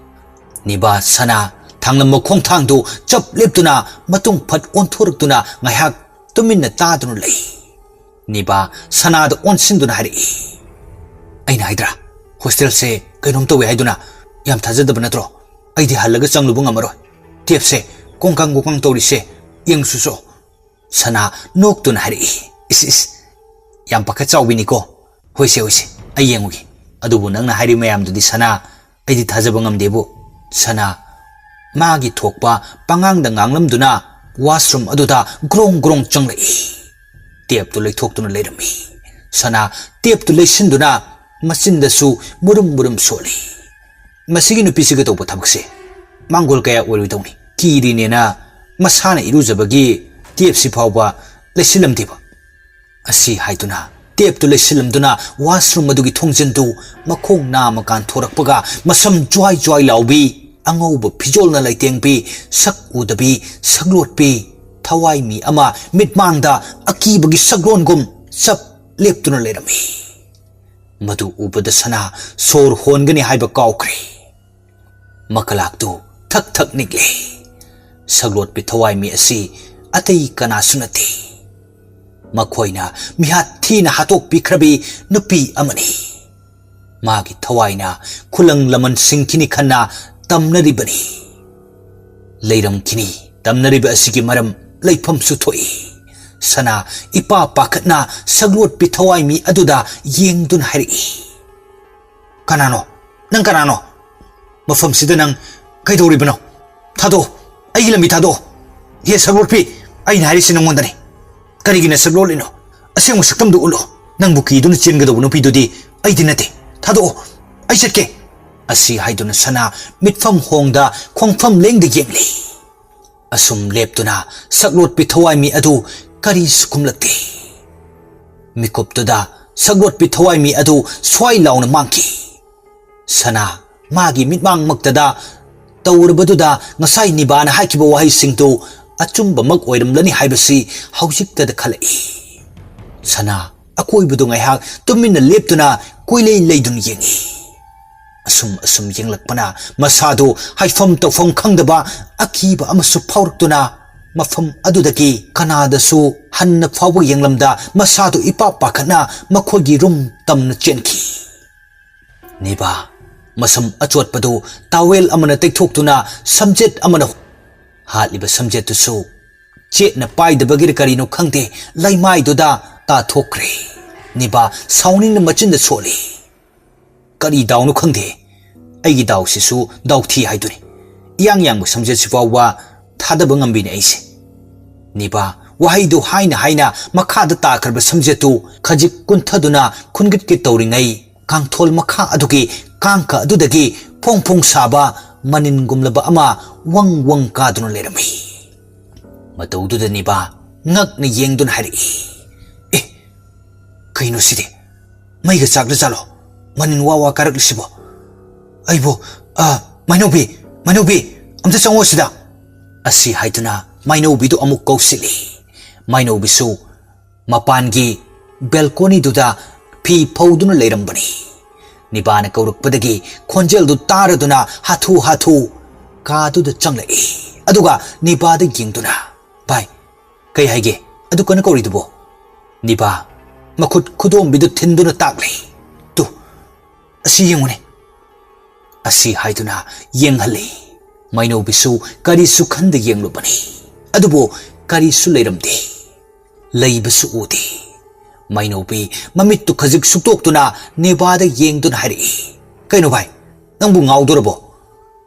ꯅꯤꯕꯥ ꯁꯅꯥ ꯊꯥꯡꯂꯝꯕ ꯈꯣꯡꯊꯥꯡꯗꯨ ꯆꯞ ꯂꯦꯞꯇꯨꯅ ꯃꯇꯨꯡ ꯐꯠ ꯑꯣꯟꯊꯣꯔꯛꯇꯨꯅ ꯉꯥꯏꯍꯥꯛ ꯇꯨꯃꯤꯟꯅ ꯇꯥꯗꯨꯅ ꯂꯩ꯫ ꯅꯤꯕꯥ ꯁꯅꯥꯗ ꯑꯣꯟꯁꯤꯟꯗꯨꯅ ꯍꯥꯏꯔꯛꯏ, "ꯑꯩꯅ ꯍꯥꯏꯗ꯭ꯔꯥ, ꯍꯣꯁꯇꯦꯜꯁꯦ ꯀꯩꯅꯣꯝ ꯇꯧꯏ ꯍꯥꯏꯗꯨꯅ? ꯌꯥꯝ ꯊꯥꯖꯗꯕ ꯅꯠꯇ꯭ꯔꯣ? ꯑꯩꯗꯤ ꯍꯜꯂꯒ ꯆꯪꯂꯨꯕ ꯉꯝꯃꯔꯣꯏ꯫ ꯇꯦꯞꯁꯦ ꯀꯣꯡꯀꯥꯡ ꯀꯣꯡꯀꯥꯡ ꯇꯧꯔꯤꯁꯦ ꯌꯦꯡꯁꯨꯁꯨ꯫" ꯁꯅꯥ ꯅꯣꯛꯇꯨꯅ ꯍꯥꯏꯔꯛꯏ, "ꯏꯁ ꯏꯁ, ꯌꯥꯝ ꯄꯥꯈꯠ ꯆꯥꯎꯕꯤꯅꯤꯀꯣ꯫ ꯍꯣꯏꯁꯦ ꯍꯣꯏꯁꯦ, ꯑꯩ ꯌꯦꯡꯉꯨꯒꯦ꯫ ꯑꯗꯨꯕꯨ ꯅꯪꯅ ꯍꯥꯏꯔꯤꯕ ꯃꯌꯥꯝꯗꯨꯗꯤ ꯁꯅꯥ, ꯑꯩꯗꯤ ꯊꯥꯖꯕ ꯉꯝꯗꯦꯕꯨ꯫" ꯁꯅꯥ ꯃꯥꯒꯤ ꯊꯣꯛꯄ ꯄꯉꯥꯡꯗ ꯉꯥꯡꯂꯝꯗꯨꯅ ꯋꯥꯁꯔꯨꯝ ꯑꯗꯨꯗ ꯒ꯭ꯔꯣꯡ ꯒ꯭ꯔꯣꯡ ꯆꯪꯂꯛꯏ꯫ ꯇꯦꯞꯇꯨ ꯂꯩꯊꯣꯛꯇꯨꯅ ꯂꯩꯔꯝꯃꯤ꯫ ꯁꯅꯥ ꯇꯦꯞꯇꯨ ꯂꯩꯁꯤꯟꯗꯨꯅ ꯃꯆꯤꯟꯗꯁꯨ ꯃꯨꯔꯨꯝ ꯃꯨꯔꯨꯝ ꯁꯣꯜꯂꯤ꯫ "ꯃꯁꯤꯒꯤ ꯅꯨꯄꯤꯁꯤꯒ ꯇꯧꯕ ꯊꯕꯛꯁꯦ ꯃꯥꯡꯒꯣꯜ ꯀꯌꯥ ꯑꯣꯏꯔꯣꯏꯗꯧꯅꯤ꯫ ꯀꯤꯔꯤꯅꯦꯅ ꯃꯁꯥꯅ ꯏꯔꯨꯖꯕꯒꯤ ꯇꯦꯞꯁꯤ ꯐꯥꯎꯕ ꯂꯩꯁꯤꯜꯂꯝꯗꯦꯕ꯫" ꯑꯁꯤ ꯍꯥꯏꯗꯨꯅ ꯇꯦꯞꯇꯨ ꯂꯩꯁꯤꯜꯂꯝꯗꯨꯅ ꯋꯥꯁꯔꯨꯝ ꯑꯗꯨꯒꯤ ꯊꯣꯡꯖꯤꯟꯗꯨ ꯃꯈꯣꯡ ꯅꯥꯝꯃ ꯀꯥꯟꯊꯣꯔꯛꯄꯒ ꯃꯁꯝ ꯖ꯭ꯋꯥꯏ ꯖ꯭ꯋꯥꯏ ꯂꯥꯎꯕꯤ, ꯑꯉꯧꯕ ꯐꯤꯖꯣꯜꯅ ꯂꯩꯇꯦꯡꯕꯤ, ꯁꯛ ꯎꯗꯕꯤ, ꯁꯛꯂꯣꯠꯄꯤ, ꯊꯋꯥꯏ ꯃꯤ ꯑꯃ ꯃꯤꯠꯃꯥꯡꯗ ꯑꯀꯤꯕꯒꯤ ꯁꯛꯂꯣꯟꯒꯨꯝ ꯆꯞ ꯂꯦꯞꯇꯨꯅ ꯂꯩꯔꯝꯃꯤ꯫ ꯃꯗꯨ ꯎꯕꯗ ꯁꯅꯥ ꯁꯣꯔ ꯍꯣꯟꯒꯅꯤ ꯍꯥꯏꯕ ꯀꯥꯎꯈ꯭ꯔꯦ꯫ ꯃꯀꯂꯥꯛꯇꯨ ꯊꯛ ꯊꯛ ꯅꯤꯛꯂꯦ꯫ ꯁꯛꯂꯣꯠꯄꯤ ꯊꯋꯥꯏꯃꯤ ꯑꯁꯤ ꯑꯇꯩ ꯀꯅꯥꯁꯨ ꯅꯠꯇꯦ꯫ ꯃꯈꯣꯏꯅ ꯃꯤꯍꯥꯠ ꯊꯤꯅ ꯍꯥꯠꯇꯣꯛꯄꯤꯈ꯭ꯔꯕꯤ ꯅꯨꯄꯤ ꯑꯃꯅꯤ꯫ ꯃꯥꯒꯤ ꯊꯋꯥꯏꯅ ꯈꯨꯂꯪ ꯂꯃꯟ ꯁꯤꯡꯈꯤꯅꯤ ꯈꯟꯅ ꯇꯝꯅꯔꯤꯕꯅꯤ꯫ ꯂꯩꯔꯝꯈꯤꯅꯤ ꯇꯝꯅꯔꯤꯕ ꯑꯁꯤꯒꯤ ꯃꯔꯝ ꯂꯩꯐꯝꯁꯨ ꯊꯣꯛꯏ꯫ ꯁꯅꯥ ꯏꯄꯥ ꯄꯥꯈꯠꯅ ꯁꯛꯂꯣꯠꯄꯤ ꯊꯋꯥꯏꯃꯤ ꯑꯗꯨꯗ ꯌꯦꯡꯗꯨꯅ ꯍꯥꯏꯔꯛꯏ, "ꯀꯅꯥꯅꯣ? ꯅꯪ ꯀꯅꯥꯅꯣ? ꯃꯐꯝꯁꯤꯗ ꯅꯪ ꯀꯩꯗꯧꯔꯤꯕꯅꯣ? ꯊꯥꯗꯣꯛꯑꯣ, ꯑꯩꯒꯤ ꯂꯝꯕꯤ ꯊꯥꯗꯣꯛꯑꯣ꯫ ꯍꯦ ꯁꯛꯂꯣꯠꯄꯤ, ꯑꯩꯅ ꯍꯥꯏꯔꯤꯁꯤ ꯅꯪꯉꯣꯟꯗꯅꯤ꯫ ꯀꯔꯤꯒꯤ ꯅꯁꯛ ꯂꯣꯠꯂꯤꯅꯣ? ꯑꯁꯦꯡꯕ ꯁꯛꯇꯝꯗꯨ ꯎꯠꯂꯣ꯫ ꯅꯪꯕꯨ ꯀꯤꯗꯨꯅ ꯆꯦꯟꯒꯗꯧꯕ ꯅꯨꯄꯤꯗꯨꯗꯤ ꯑꯩꯗꯤ ꯅꯠꯇꯦ꯫ ꯊꯥꯗꯣꯛꯑꯣ, ꯑꯩ ꯆꯠꯀꯦ꯫" ꯑꯁꯤ ꯍꯥꯏꯗꯨꯅ ꯁꯅꯥ ꯃꯤꯠꯐꯝ ꯍꯣꯡꯗ ꯈꯣꯡꯐꯝ ꯂꯦꯡꯗ ꯌꯦꯡꯂꯤ꯫ ꯑꯁꯨꯝ ꯂꯦꯞꯇꯨꯅ ꯁꯛꯂꯣꯠꯄꯤ ꯊꯋꯥꯏꯃꯤ ꯑꯗꯨ ꯀꯔꯤꯁꯨ ꯈꯨꯝꯂꯛꯇꯦ꯫ ꯃꯤꯀꯨꯞꯇꯨꯗ ꯁꯛꯂꯣꯠꯄꯤ ꯊꯋꯥꯏꯃꯤ ꯑꯗꯨ ꯁ꯭ꯋꯥꯏ ꯂꯥꯎꯅ ꯃꯥꯡꯈꯤ꯫ ꯁꯅꯥ ꯃꯥꯒꯤ ꯃꯤꯠꯃꯥꯡꯃꯛꯇꯗ ꯇꯧꯔꯕꯗꯨꯗ ꯉꯁꯥꯏ ꯅꯤꯕꯥꯅ ꯍꯥꯏꯈꯤꯕ ꯋꯥꯍꯩꯁꯤꯡꯗꯨ ꯑꯆꯨꯝꯕꯃꯛ ꯑꯣꯏꯔꯝꯂꯅꯤ ꯍꯥꯏꯕꯁꯤ ꯍꯧꯖꯤꯛꯇꯗ ꯈꯜꯂꯛꯏ꯫ ꯁꯅꯥ ꯑꯀꯣꯏꯕꯗꯨ ꯉꯥꯏꯍꯥꯛ ꯇꯨꯃꯤꯟꯅ ꯂꯦꯞꯇꯨꯅ ꯀꯣꯏꯂꯩ ꯂꯩꯗꯨꯅ ꯌꯦꯡꯏ꯫ ꯑꯁꯨꯝ ꯑꯁꯨꯝ ꯌꯦꯡꯂꯛꯄꯅ ꯃꯁꯥꯗꯨ ꯍꯥꯏꯐꯝ ꯇꯧꯐꯝ ꯈꯪꯗꯕ ꯑꯀꯤꯕ ꯑꯃꯁꯨ ꯐꯥꯎꯔꯛꯇꯨꯅ, ꯃꯐꯝ ꯑꯗꯨꯗꯒꯤ ꯀꯅꯥꯗꯁꯨ ꯍꯟꯅ ꯐꯥꯎꯕ ꯌꯦꯡꯂꯝꯗ ꯃꯁꯥꯗꯨ ꯏꯄꯥ ꯄꯥꯈꯠꯅ ꯃꯈꯣꯏꯒꯤ ꯔꯨꯝ ꯇꯝꯅ ꯆꯦꯟꯈꯤ꯫ ꯅꯤꯕꯥ ꯃꯁꯝ ꯑꯆꯣꯠꯄꯗꯨ ꯇꯥꯋꯦꯜ ꯑꯃꯅ ꯇꯩꯊꯣꯛꯇꯨꯅ ꯁꯝꯖꯦꯠ ꯑꯃꯅ ꯍꯥꯠꯂꯤꯕ ꯁꯝꯖꯦꯠꯇꯨꯁꯨ ꯆꯦꯠꯅ ꯄꯥꯏꯗꯕꯒꯤꯔ ꯀꯔꯤꯅꯣ ꯈꯪꯗꯦ, ꯂꯩꯃꯥꯏꯗꯨꯗ ꯇꯥꯊꯣꯛꯈ꯭ꯔꯦ꯫ ꯅꯤꯕꯥ ꯁꯥꯎꯅꯤꯡꯅ ꯃꯆꯤꯟꯗ ꯁꯣꯜꯂꯤ꯫ "ꯀꯔꯤ ꯗꯥꯎꯅꯣ ꯈꯪꯗꯦ, ꯑꯩꯒꯤ ꯗꯥꯎꯁꯤꯁꯨ ꯗꯥꯎꯊꯤ ꯍꯥꯏꯗꯨꯅꯤ꯫ ꯏꯌꯥꯡ ꯌꯥꯡꯕ ꯁꯝꯖꯦꯠꯁꯤ ꯐꯥꯎꯕ ꯊꯥꯗꯕ ꯉꯝꯕꯤꯅꯦ ꯑꯩꯁꯦ꯫" ꯅꯤꯕꯥ ꯋꯥꯍꯩꯗꯨ ꯍꯥꯏꯅ ꯍꯥꯏꯅ ꯃꯈꯥꯗ ꯇꯥꯈ꯭ꯔꯕ ꯁꯝꯖꯦꯠꯇꯨ ꯈꯖꯤꯛ ꯀꯨꯟꯊꯗꯨꯅ ꯈꯨꯟꯒꯠꯀꯦ ꯇꯧꯔꯤꯉꯩ, ꯀꯥꯡꯊꯣꯜ ꯃꯈꯥ ꯑꯗꯨꯒꯤ ꯀꯥꯡꯀ ꯑꯗꯨꯗꯒꯤ ꯐꯣꯡ ꯐꯣꯡ ꯁꯥꯕ ꯃꯅꯤꯟꯒꯨꯝꯂꯕ ꯑꯃ ꯋꯪ ꯋꯪ ꯀꯥꯗꯨꯅ ꯂꯩꯔꯝꯃꯤ꯫ ꯃꯇꯧꯗꯨꯗ ꯅꯤꯕꯥ ꯉꯛꯅ ꯌꯦꯡꯗꯨꯅ ꯍꯥꯏꯔꯛꯏ, "ꯑꯦ, ꯀꯩꯅꯣ ꯁꯤꯗꯤ? ꯃꯩꯒ ꯆꯥꯛꯂ ꯖꯥꯠꯂꯣ ꯃꯅꯤꯟ ꯋꯥ ꯋꯥ ꯀꯥꯔꯛꯂꯤꯁꯤꯕꯣ? ꯑꯩꯕꯨ, ꯑ, ꯃꯥꯏꯅꯧꯕꯤ, ꯃꯥꯏꯅꯧꯕꯤ, ꯑꯝꯇ ꯆꯪꯉꯣ ꯁꯤꯗ!" ꯑꯁꯤ ꯍꯥꯏꯗꯨꯅ ꯃꯥꯏꯅꯧꯕꯤꯗꯨ ꯑꯃꯨꯛ ꯀꯧꯁꯤꯜꯂꯤ꯫ ꯃꯥꯏꯅꯧꯕꯤꯁꯨ ꯃꯄꯥꯟꯒꯤ ꯕꯦꯜꯀꯣꯅꯤꯗꯨꯗ ꯐꯤ ꯐꯧꯗꯨꯅ ꯂꯩꯔꯝꯕꯅꯤ꯫ ꯅꯤꯕꯥꯅ ꯀꯧꯔꯛꯄꯗꯒꯤ ꯈꯣꯟꯖꯦꯜꯗꯨ ꯇꯥꯔꯗꯨꯅ ꯍꯥꯊꯨ ꯍꯥꯊꯨ ꯀꯥꯗꯨꯗ ꯆꯪꯂꯛꯏ꯫ ꯑꯗꯨꯒ ꯅꯤꯕꯥꯗ ꯌꯦꯡꯗꯨꯅ, "ꯚꯥꯏ, ꯀꯩ ꯍꯥꯏꯒꯦ? ꯑꯗꯨ ꯀꯟꯅ ꯀꯧꯔꯤꯗꯨꯕꯣ?" ꯅꯤꯕꯥ ꯃꯈꯨꯠ ꯈꯨꯗꯣꯝꯕꯤꯗꯨ ꯊꯤꯟꯗꯨꯅ ꯇꯥꯛꯂꯤ꯫ "ꯇꯨ, ꯑꯁꯤ ꯌꯦꯡꯉꯨꯅꯦ꯫" ꯑꯁꯤ ꯍꯥꯏꯗꯨꯅ ꯌꯦꯡꯍꯜꯂꯤ꯫ ꯃꯥꯏꯅꯧꯕꯤꯁꯨ ꯀꯔꯤꯁꯨ ꯈꯟꯗ ꯌꯦꯡꯂꯨꯕꯅꯤ꯫ ꯑꯗꯨꯕꯨ ꯀꯔꯤꯁꯨ ꯂꯩꯔꯝꯗꯦ꯫ ꯂꯩꯕꯁꯨ ꯎꯗꯦ꯫ ꯃꯥꯏꯅꯧꯕꯤ ꯃꯃꯤꯠꯇꯨ ꯈꯖꯤꯛ ꯁꯨꯛꯇꯣꯛꯇꯨꯅ ꯅꯤꯕꯥꯗ ꯌꯦꯡꯗꯨꯅ ꯍꯥꯏꯔꯛꯏ, "ꯀꯩꯅꯣ ꯚꯥꯏ, ꯅꯪꯕꯨ ꯉꯥꯎꯗꯣꯔꯕꯣ?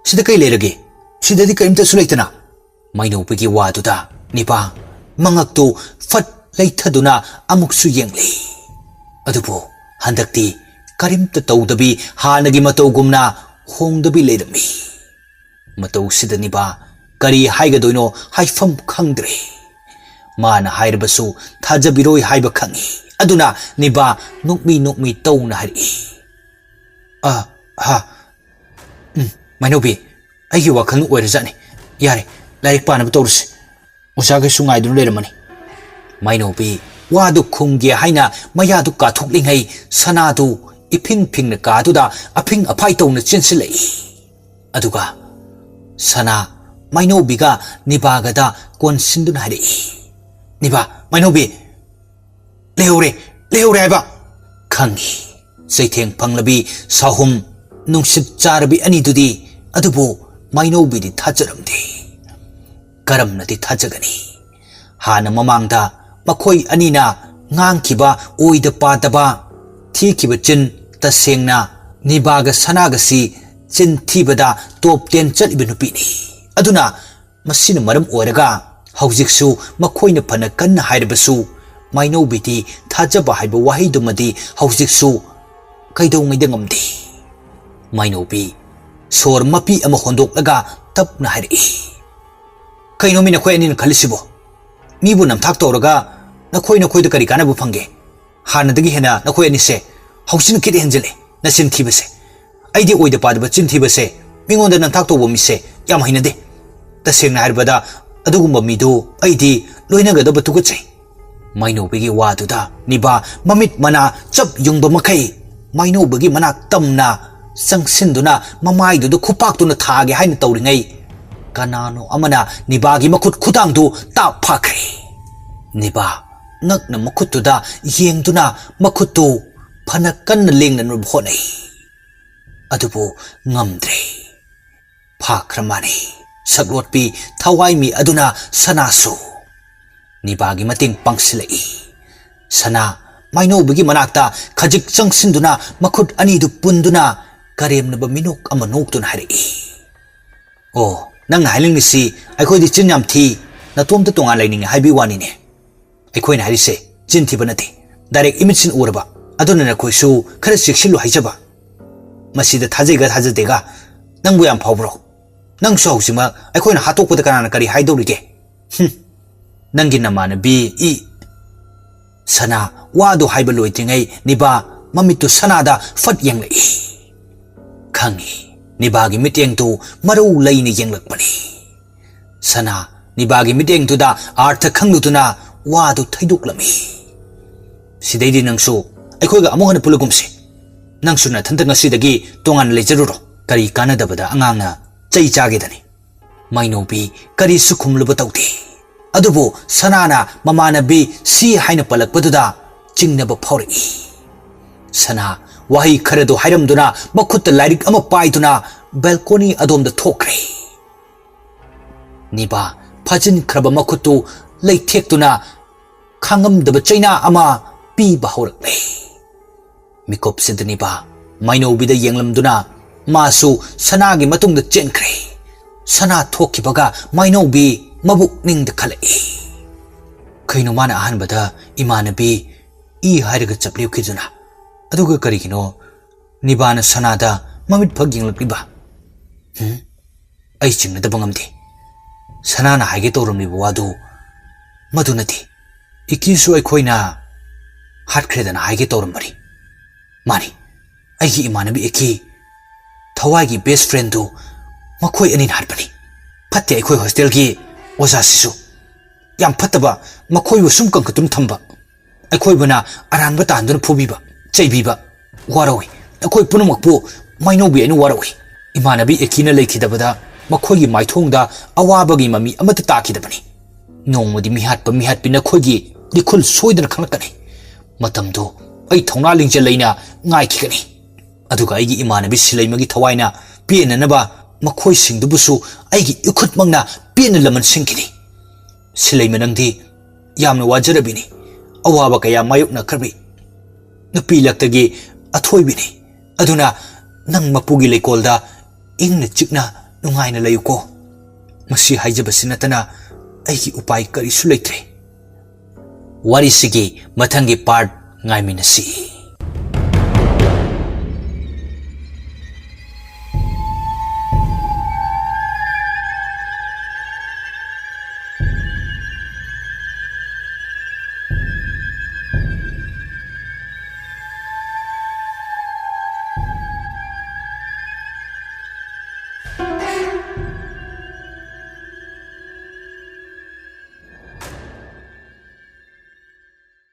ꯁꯤꯗ ꯀꯩ ꯂꯩꯔꯒꯦ? ꯁꯤꯗꯗꯤ ꯀꯔꯤꯝꯇꯁꯨ ꯂꯩꯇꯅ꯫" ꯃꯥꯏꯅꯧꯕꯤꯒꯤ ꯋꯥꯗꯨꯗ ꯅꯤꯕꯥ ꯃꯉꯛꯇꯨ ꯐꯠ ꯂꯩꯊꯗꯨꯅ ꯑꯃꯨꯛꯁꯨ ꯌꯦꯡꯂꯤ꯫ ꯑꯗꯨꯕꯨ ꯍꯟꯗꯛꯇꯤ ꯀꯔꯤꯝꯇ ꯇꯧꯗꯕꯤ ꯍꯥꯟꯅꯒꯤ ꯃꯇꯧꯒꯨꯝꯅ ꯍꯣꯡꯗꯕꯤ ꯂꯩꯔꯝꯃꯤ꯫ ꯃꯇꯧꯁꯤꯗ ꯅꯤꯕꯥ ꯀꯔꯤ ꯍꯥꯏꯒꯗꯣꯏꯅꯣ ꯍꯥꯏꯐꯝ ꯈꯪꯗ꯭ꯔꯦ꯫ ꯃꯥꯅ ꯍꯥꯏꯔꯕꯁꯨ ꯊꯥꯖꯕꯤꯔꯣꯏ ꯍꯥꯏꯕ ꯈꯪꯏ꯫ ꯑꯗꯨꯅ ꯅꯤꯕꯥ ꯅꯣꯛꯃꯤ ꯅꯣꯛꯃꯤ ꯇꯧꯅ ꯍꯥꯏꯔꯛꯏ, "ꯑ, ꯍꯥ, ꯎꯝ, ꯃꯥꯏꯅꯧꯕꯤ, ꯑꯩꯒꯤ ꯋꯥꯈꯜꯅ ꯑꯣꯏꯔꯖꯥꯠꯅꯤ꯫ ꯌꯥꯔꯦ, ꯂꯥꯏꯔꯤꯛ ꯄꯥꯅꯕ ꯇꯧꯔꯁꯤ꯫ ꯑꯣꯖꯥꯈꯩꯁꯨ ꯉꯥꯏꯗꯨꯅ ꯂꯩꯔꯝꯃꯅꯤ꯫" ꯃꯥꯏꯅꯧꯕꯤ ꯋꯥꯗꯨ ꯈꯨꯝꯒꯦ ꯍꯥꯏꯅ ꯃꯌꯥꯗꯨ ꯀꯥꯊꯣꯛꯂꯤꯉꯩ ꯁꯅꯥꯗꯨ ꯏꯐꯤꯡ ꯐꯤꯡꯅ ꯀꯥꯗꯨꯗ ꯑꯐꯤꯡ ꯑꯐꯥꯏ ꯇꯧꯅ ꯆꯦꯟꯁꯤꯜꯂꯛꯏ꯫ ꯑꯗꯨꯒ ꯁꯅꯥ ꯃꯥꯏꯅꯧꯕꯤꯒ ꯅꯤꯕꯥꯒꯗ ꯀꯣꯟꯁꯤꯟꯗꯨꯅ ꯍꯥꯏꯔꯛꯏ, "ꯅꯤꯕꯥ, ꯃꯥꯏꯅꯧꯕꯤ, ꯂꯩꯍꯧꯔꯦ, ꯂꯩꯍꯧꯔꯦ ꯍꯥꯏꯕ!" ꯈꯪꯉꯤ꯫ ꯆꯩꯊꯦꯡ ꯐꯪꯂꯕꯤ ꯁꯥꯍꯨꯝ ꯅꯨꯡꯁꯤꯠ ꯆꯥꯔꯕꯤ ꯑꯅꯤꯗꯨꯗꯤ꯫ ꯑꯗꯨꯕꯨ ꯃꯥꯏꯅꯧꯕꯤꯗꯤ ꯊꯥꯖꯔꯝꯗꯦ꯫ ꯀꯔꯝꯅꯗꯤ ꯊꯥꯖꯒꯅꯤ? ꯍꯥꯟꯅ ꯃꯃꯥꯡꯗ ꯃꯈꯣꯏ ꯑꯅꯤꯅ ꯉꯥꯡꯈꯤꯕ ꯑꯣꯏꯗ ꯄꯥꯗꯕ, ꯊꯤꯈꯤꯕ ꯆꯤꯟ, ꯇꯁꯦꯡꯅ ꯅꯤꯕꯥꯒ ꯁꯅꯥꯒꯁꯤ ꯆꯤꯟ ꯊꯤꯕꯗ ꯇꯣꯞ ꯇꯦꯟ ꯆꯠꯂꯤꯕ ꯅꯨꯄꯤꯅꯤ꯫ ꯑꯗꯨꯅ ꯃꯁꯤꯅ ꯃꯔꯝ ꯑꯣꯏꯔꯒ ꯍꯧꯖꯤꯛꯁꯨ ꯃꯈꯣꯏꯅ ꯐꯅ ꯀꯟꯅ ꯍꯥꯏꯔꯕꯁꯨ, ꯃꯥꯏꯅꯧꯕꯤꯗꯤ ꯊꯥꯖꯕ ꯍꯥꯏꯕ ꯋꯥꯍꯩꯗꯨꯃꯗꯤ ꯍꯧꯖꯤꯛꯁꯨ ꯀꯩꯗꯧꯉꯩꯗ ꯉꯝꯗꯦ꯫ ꯃꯥꯏꯅꯧꯕꯤ ꯁꯣꯔ ꯃꯄꯤ ꯑꯃ ꯍꯣꯟꯗꯣꯛꯂꯒ ꯇꯞꯅ ꯍꯥꯏꯔꯛꯏ, "ꯀꯩꯅꯣꯃꯤ ꯅꯈꯣꯏ ꯑꯅꯤꯅ ꯈꯜꯂꯤꯁꯤꯕꯣ? ꯃꯤꯕꯨ ꯅꯝꯊꯥꯛ ꯇꯧꯔꯒ ꯅꯈꯣꯏ ꯅꯈꯣꯏꯗ ꯀꯔꯤ ꯀꯥꯟꯅꯕ ꯐꯪꯒꯦ? ꯍꯥꯟꯅꯗꯒꯤ ꯍꯦꯟꯅ ꯅꯈꯣꯏ ꯑꯅꯤꯁꯦ ꯍꯧꯖꯤꯛꯅ ꯈꯤꯠ ꯍꯦꯟꯖꯤꯜꯂꯦ, ꯅꯆꯤꯟ ꯊꯤꯕꯁꯦ꯫ ꯑꯩꯗꯤ ꯑꯣꯏꯗ ꯄꯥꯗꯕ ꯆꯤꯟ ꯊꯤꯕꯁꯦ, ꯃꯤꯉꯣꯟꯗ ꯅꯝꯊꯥꯛ ꯇꯧꯕ ꯃꯤꯁꯦ ꯌꯥꯝ ꯍꯩꯅꯗꯦ꯫ ꯇꯁꯦꯡꯅ ꯍꯥꯏꯔꯕꯗ ꯑꯗꯨꯒꯨꯝꯕ ꯃꯤꯗꯨ ꯑꯩꯗꯤ ꯂꯣꯏꯅꯒꯗꯕ ꯇꯨꯀꯠꯆꯩ"꯫ ꯃꯥꯏꯅꯧꯕꯤꯒꯤ ꯋꯥꯗꯨꯗ ꯅꯤꯕꯥ ꯃꯃꯤꯠ ꯃꯅꯥ ꯆꯞ ꯌꯨꯡꯕ ꯃꯈꯩ ꯃꯥꯏꯅꯧꯕꯤꯒꯤ ꯃꯅꯥꯛ ꯇꯝꯅ ꯆꯪꯁꯤꯟꯗꯨꯅ ꯃꯃꯥꯏꯗꯨꯗ ꯈꯨꯄꯥꯛꯇꯨꯅ ꯊꯥꯒꯦ ꯍꯥꯏꯅ ꯇꯧꯔꯤꯉꯩ, ꯀꯅꯥꯅꯣ ꯑꯃꯅ ꯅꯤꯕꯥꯒꯤ ꯃꯈꯨꯠ ꯈꯨꯗꯥꯡꯗꯨ ꯇꯥꯞ ꯐꯥꯈ꯭ꯔꯦ꯫ ꯅꯤꯕꯥ ꯉꯛꯅ ꯃꯈꯨꯠꯇꯨꯗ ꯌꯦꯡꯗꯨꯅ ꯃꯈꯨꯠꯇꯨ ꯐꯅ ꯀꯟꯅ ꯂꯦꯡꯅꯅꯕ ꯍꯣꯠꯅꯩ꯫ ꯑꯗꯨꯕꯨ ꯉꯝꯗ꯭ꯔꯦ꯫ ꯐꯥꯈ꯭ꯔ ꯃꯥꯅꯤ ꯁꯛꯂꯣꯠꯄꯤ ꯊꯋꯥꯏꯃꯤ ꯑꯗꯨꯅ ꯁꯅꯥꯁꯨ꯫ ꯅꯤꯕꯥꯒꯤ ꯃꯇꯦꯡ ꯄꯥꯡꯁꯤꯜꯂꯛꯏ꯫ ꯁꯅꯥ ꯃꯥꯏꯅꯧꯕꯒꯤ ꯃꯅꯥꯛꯇ ꯈꯖꯤꯛ ꯆꯪꯁꯤꯟꯗꯨꯅ ꯃꯈꯨꯠ ꯑꯅꯤꯗꯨ ꯄꯨꯟꯗꯨꯅ ꯀꯔꯦꯝꯅꯕ ꯃꯤꯅꯣꯛ ꯑꯃ ꯅꯣꯛꯇꯨꯅ ꯍꯥꯏꯔꯛꯏ, "ꯑꯣ, ꯅꯪꯅ ꯍꯥꯏꯅꯤꯡꯂꯤꯁꯤ ꯑꯩꯈꯣꯏꯗꯤ ꯆꯤꯟ ꯌꯥꯝ ꯊꯤ, ꯅꯇꯣꯝꯇ ꯇꯣꯉꯥꯟ ꯂꯩꯅꯤꯡꯉꯦ ꯍꯥꯏꯕꯒꯤ ꯋꯥꯅꯤꯅꯦ?" ꯑꯩꯈꯣꯏꯅ ꯍꯥꯏꯔꯤꯁꯦ ꯆꯤꯟ ꯊꯤꯕ ꯅꯠꯇꯦ, ꯗꯥꯏꯔꯦꯛ ꯏꯃꯤꯠꯁꯤꯅ ꯎꯔꯕ꯫ ꯑꯗꯨꯅ ꯅꯈꯣꯏꯁꯨ ꯈꯔ ꯆꯦꯛꯁꯤꯜꯂꯨ ꯍꯥꯏꯖꯕ꯫ ꯃꯁꯤꯗ ꯊꯥꯖꯩꯒ ꯊꯥꯖꯗꯦꯒ ꯅꯪꯕꯨ ꯌꯥꯝ ꯐꯥꯎꯕ꯭ꯔꯣ? ꯅꯪꯁꯨ ꯍꯧꯖꯤꯛꯃꯛ ꯑꯩꯈꯣꯏꯅ ꯍꯥꯠꯇꯣꯛꯄꯗ ꯀꯅꯥꯅ ꯀꯔꯤ ꯍꯥꯏꯗꯧꯔꯤꯒꯦ? ꯍꯨꯝ, ꯅꯪꯒꯤ ꯅꯃꯥꯟꯅꯕꯤ ꯏ꯫ ꯁꯅꯥ ꯋꯥꯗꯨ ꯍꯥꯏꯕ ꯂꯣꯏꯗ꯭ꯔꯤꯉꯩ ꯅꯤꯕꯥ ꯃꯃꯤꯠꯇꯨ ꯁꯅꯥꯗ ꯐꯠ ꯌꯦꯡꯂꯛꯏ꯫ ꯈꯪꯉꯤ, ꯅꯤꯕꯥꯒꯤ ꯃꯤꯠꯌꯦꯡꯗꯨ ꯃꯔꯧ ꯂꯩꯅ ꯌꯦꯡꯂꯛꯄꯅꯤ꯫ ꯁꯅꯥ ꯅꯤꯕꯥꯒꯤ ꯃꯤꯠꯌꯦꯡꯗꯨꯗ ꯑꯥꯔꯊ ꯈꯪꯂꯨꯗꯨꯅ ꯋꯥꯗꯨ ꯊꯩꯗꯣꯛꯂꯝꯃꯤ꯫ "ꯁꯤꯗꯩꯗꯤ ꯅꯪꯁꯨ ꯑꯩꯈꯣꯏꯒ ꯑꯃꯨꯛ ꯍꯟꯅ ꯄꯨꯜꯂꯒꯨꯝꯁꯤ꯫ "ꯅꯪꯁꯨ ꯅꯊꯟꯇ ꯉꯁꯤꯗꯒꯤ ꯇꯣꯉꯥꯟꯅ ꯂꯩꯖꯔꯨꯔꯣ꯫ ꯀꯔꯤ ꯀꯥꯟꯅꯗꯕꯗ ꯑꯉꯥꯡꯅ ꯆꯩ ꯆꯥꯒꯦꯗꯅꯤ?" ꯃꯥꯏꯅꯧꯕꯤ ꯀꯔꯤꯁꯨ ꯈꯨꯝꯂꯨꯕ ꯇꯧꯗꯦ꯫ ꯑꯗꯨꯕꯨ ꯁꯅꯥꯅ ꯃꯃꯥꯟꯅꯕꯤ ꯁꯤ ꯍꯥꯏꯅ ꯄꯜꯂꯛꯄꯗꯨꯗ ꯆꯤꯡꯅꯕ ꯐꯥꯎꯔꯛꯏ꯫ ꯁꯅꯥ ꯋꯥꯍꯩ ꯈꯔꯗꯨ ꯍꯥꯏꯔꯝꯗꯨꯅ ꯃꯈꯨꯠꯇ ꯂꯥꯏꯔꯤꯛ ꯑꯃ ꯄꯥꯏꯗꯨꯅ ꯕꯦꯜꯀꯣꯅꯤ ꯑꯗꯣꯝꯗ ꯊꯣꯛꯈ꯭ꯔꯦ꯫ ꯅꯤꯕꯥ ꯐꯥꯖꯤꯟꯈ꯭ꯔꯕ ꯃꯈꯨꯠꯇꯨ ꯂꯩꯊꯦꯛꯇꯨꯅ ꯈꯥꯡꯉꯝꯗꯕ ꯆꯩꯅꯥ ꯑꯃ ꯄꯤꯕ ꯍꯧꯔꯛꯂꯦ꯫ ꯃꯤꯀꯨꯞꯁꯤꯗ ꯅꯤꯕꯥ ꯃꯥꯏꯅꯧꯕꯤꯗ ꯌꯦꯡꯂꯝꯗꯨꯅ ꯃꯥꯁꯨ ꯁꯅꯥꯒꯤ ꯃꯇꯨꯡꯗ ꯆꯦꯟꯈ꯭ꯔꯦ꯫ ꯁꯅꯥ ꯊꯣꯛꯈꯤꯕꯒ ꯃꯥꯏꯅꯧꯕꯤ ꯃꯕꯨꯛ ꯅꯤꯡꯗ ꯈꯜꯂꯛꯏ꯫ ꯀꯩꯅꯣ ꯃꯥꯅ ꯑꯍꯥꯟꯕꯗ ꯏꯃꯥꯟꯅꯕꯤ ꯏ ꯍꯥꯏꯔꯒ ꯆꯞ ꯂꯦꯞꯈꯤꯗꯨꯅ? ꯑꯗꯨꯒ ꯀꯔꯤꯒꯤꯅꯣ ꯅꯤꯕꯥꯅ ꯁꯅꯥꯗ ꯃꯃꯤꯠ ꯐꯛ ꯌꯦꯡꯂꯛꯂꯤꯕ? ꯍꯨꯝ? ꯑꯩ ꯆꯤꯡꯅꯗꯕ ꯉꯝꯗꯦ꯫ ꯁꯅꯥꯅ ꯍꯥꯏꯒꯦ ꯇꯧꯔꯝꯂꯤꯕ ꯋꯥꯗꯨ ꯃꯗꯨ ꯅꯠꯇꯦ꯫ ꯏꯀꯤꯁꯨ ꯑꯩꯈꯣꯏꯅ ꯍꯥꯠꯈ꯭ꯔꯦꯗꯅ ꯍꯥꯏꯒꯦ ꯇꯧꯔꯝꯕꯅꯤ꯫ ꯃꯥꯅꯤ, ꯑꯩꯒꯤ ꯏꯃꯥꯟꯅꯕꯤ ꯏꯀꯤ, ꯊꯋꯥꯏꯒꯤ ꯕꯦꯁ ꯐ꯭ꯔꯦꯟꯗꯨ ꯃꯈꯣꯏ ꯑꯅꯤꯅ ꯍꯥꯠꯄꯅꯤ꯫ ꯐꯠꯇꯦ ꯑꯩꯈꯣꯏ ꯍꯣꯁꯇꯦꯜꯒꯤ ꯑꯣꯖꯥꯁꯤꯁꯨ꯫ ꯌꯥꯝ ꯐꯠꯇꯕ, ꯃꯈꯣꯏꯕꯨ ꯁꯨꯝ ꯀꯟꯈꯠꯇꯨꯅ ꯊꯝꯕ꯫ ꯑꯩꯈꯣꯏꯕꯨꯅ ꯑꯔꯥꯟꯕ ꯇꯥꯍꯟꯗꯨꯅ ꯐꯨꯕꯤꯕ, ꯆꯩꯕꯤꯕ꯫ ꯋꯥꯔꯧꯏ꯫ ꯑꯩꯈꯣꯏ ꯄꯨꯝꯅꯃꯛꯄꯨ ꯃꯥꯏꯅꯧꯕꯤ ꯑꯩꯅ ꯋꯥꯔꯧꯏ꯫ ꯏꯃꯥꯟꯅꯕꯤ ꯑꯦꯀꯤꯅ ꯂꯩꯈꯤꯗꯕꯗ ꯃꯈꯣꯏꯒꯤ ꯃꯥꯏꯊꯣꯡꯗ ꯑꯋꯥꯕꯒꯤ ꯃꯃꯤ ꯑꯃꯠꯇ ꯇꯥꯈꯤꯗꯕꯅꯤ꯫ ꯅꯣꯡꯃꯗꯤ ꯃꯤꯍꯥꯠꯄ ꯃꯤꯍꯥꯠꯄꯤ ꯅꯈꯣꯏꯒꯤ ꯂꯤꯈꯨꯜ ꯁꯣꯏꯗꯅ ꯈꯪꯂꯛꯀꯅꯤ꯫ ꯃꯇꯝꯗꯨ ꯑꯩ ꯊꯧꯅꯥ ꯂꯤꯡꯖꯦꯜ ꯂꯩꯅ ꯉꯥꯏꯈꯤꯒꯅꯤ꯫ ꯑꯗꯨꯒ ꯑꯩꯒꯤ ꯏꯃꯥꯟꯅꯕꯤ ꯁꯤꯂꯩꯃꯒꯤ ꯊꯋꯥꯏꯅ ꯄꯦꯟꯅꯅꯕ ꯃꯈꯣꯏꯁꯤꯡꯗꯨꯕꯨꯁꯨ ꯑꯩꯒꯤ ꯏꯈꯨꯠꯃꯛꯅ ꯄꯦꯟꯅ ꯂꯃꯟ ꯁꯤꯡꯈꯤꯅꯤ꯫ ꯁꯤꯂꯩꯃ, ꯅꯪꯗꯤ ꯌꯥꯝꯅ ꯋꯥꯖꯔꯕꯤꯅꯤ꯫ ꯑꯋꯥꯕ ꯀꯌꯥ ꯃꯥꯌꯣꯛꯅꯈ꯭ꯔꯕꯤ ꯅꯨꯄꯤ ꯂꯛꯇꯒꯤ ꯑꯊꯣꯏꯕꯤꯅꯤ꯫ ꯑꯗꯨꯅ ꯅꯪ ꯃꯄꯨꯒꯤ ꯂꯩꯀꯣꯜꯗ ꯏꯪꯅ ꯆꯤꯛꯅ ꯅꯨꯡꯉꯥꯏꯅ ꯂꯩꯌꯨꯀꯣ꯫ ꯃꯁꯤ ꯍꯥꯏꯖꯕꯁꯤ ꯅꯠꯇꯅ ꯑꯩꯒꯤ ꯎꯄꯥꯏ ꯀꯔꯤꯁꯨ ꯂꯩꯇ꯭ꯔꯦ꯫ ꯋꯥꯔꯤꯁꯤꯒꯤ ꯃꯊꯪꯒꯤ ꯄꯥꯔꯠ ꯉꯥꯏꯃꯤꯟꯅꯁꯤ꯫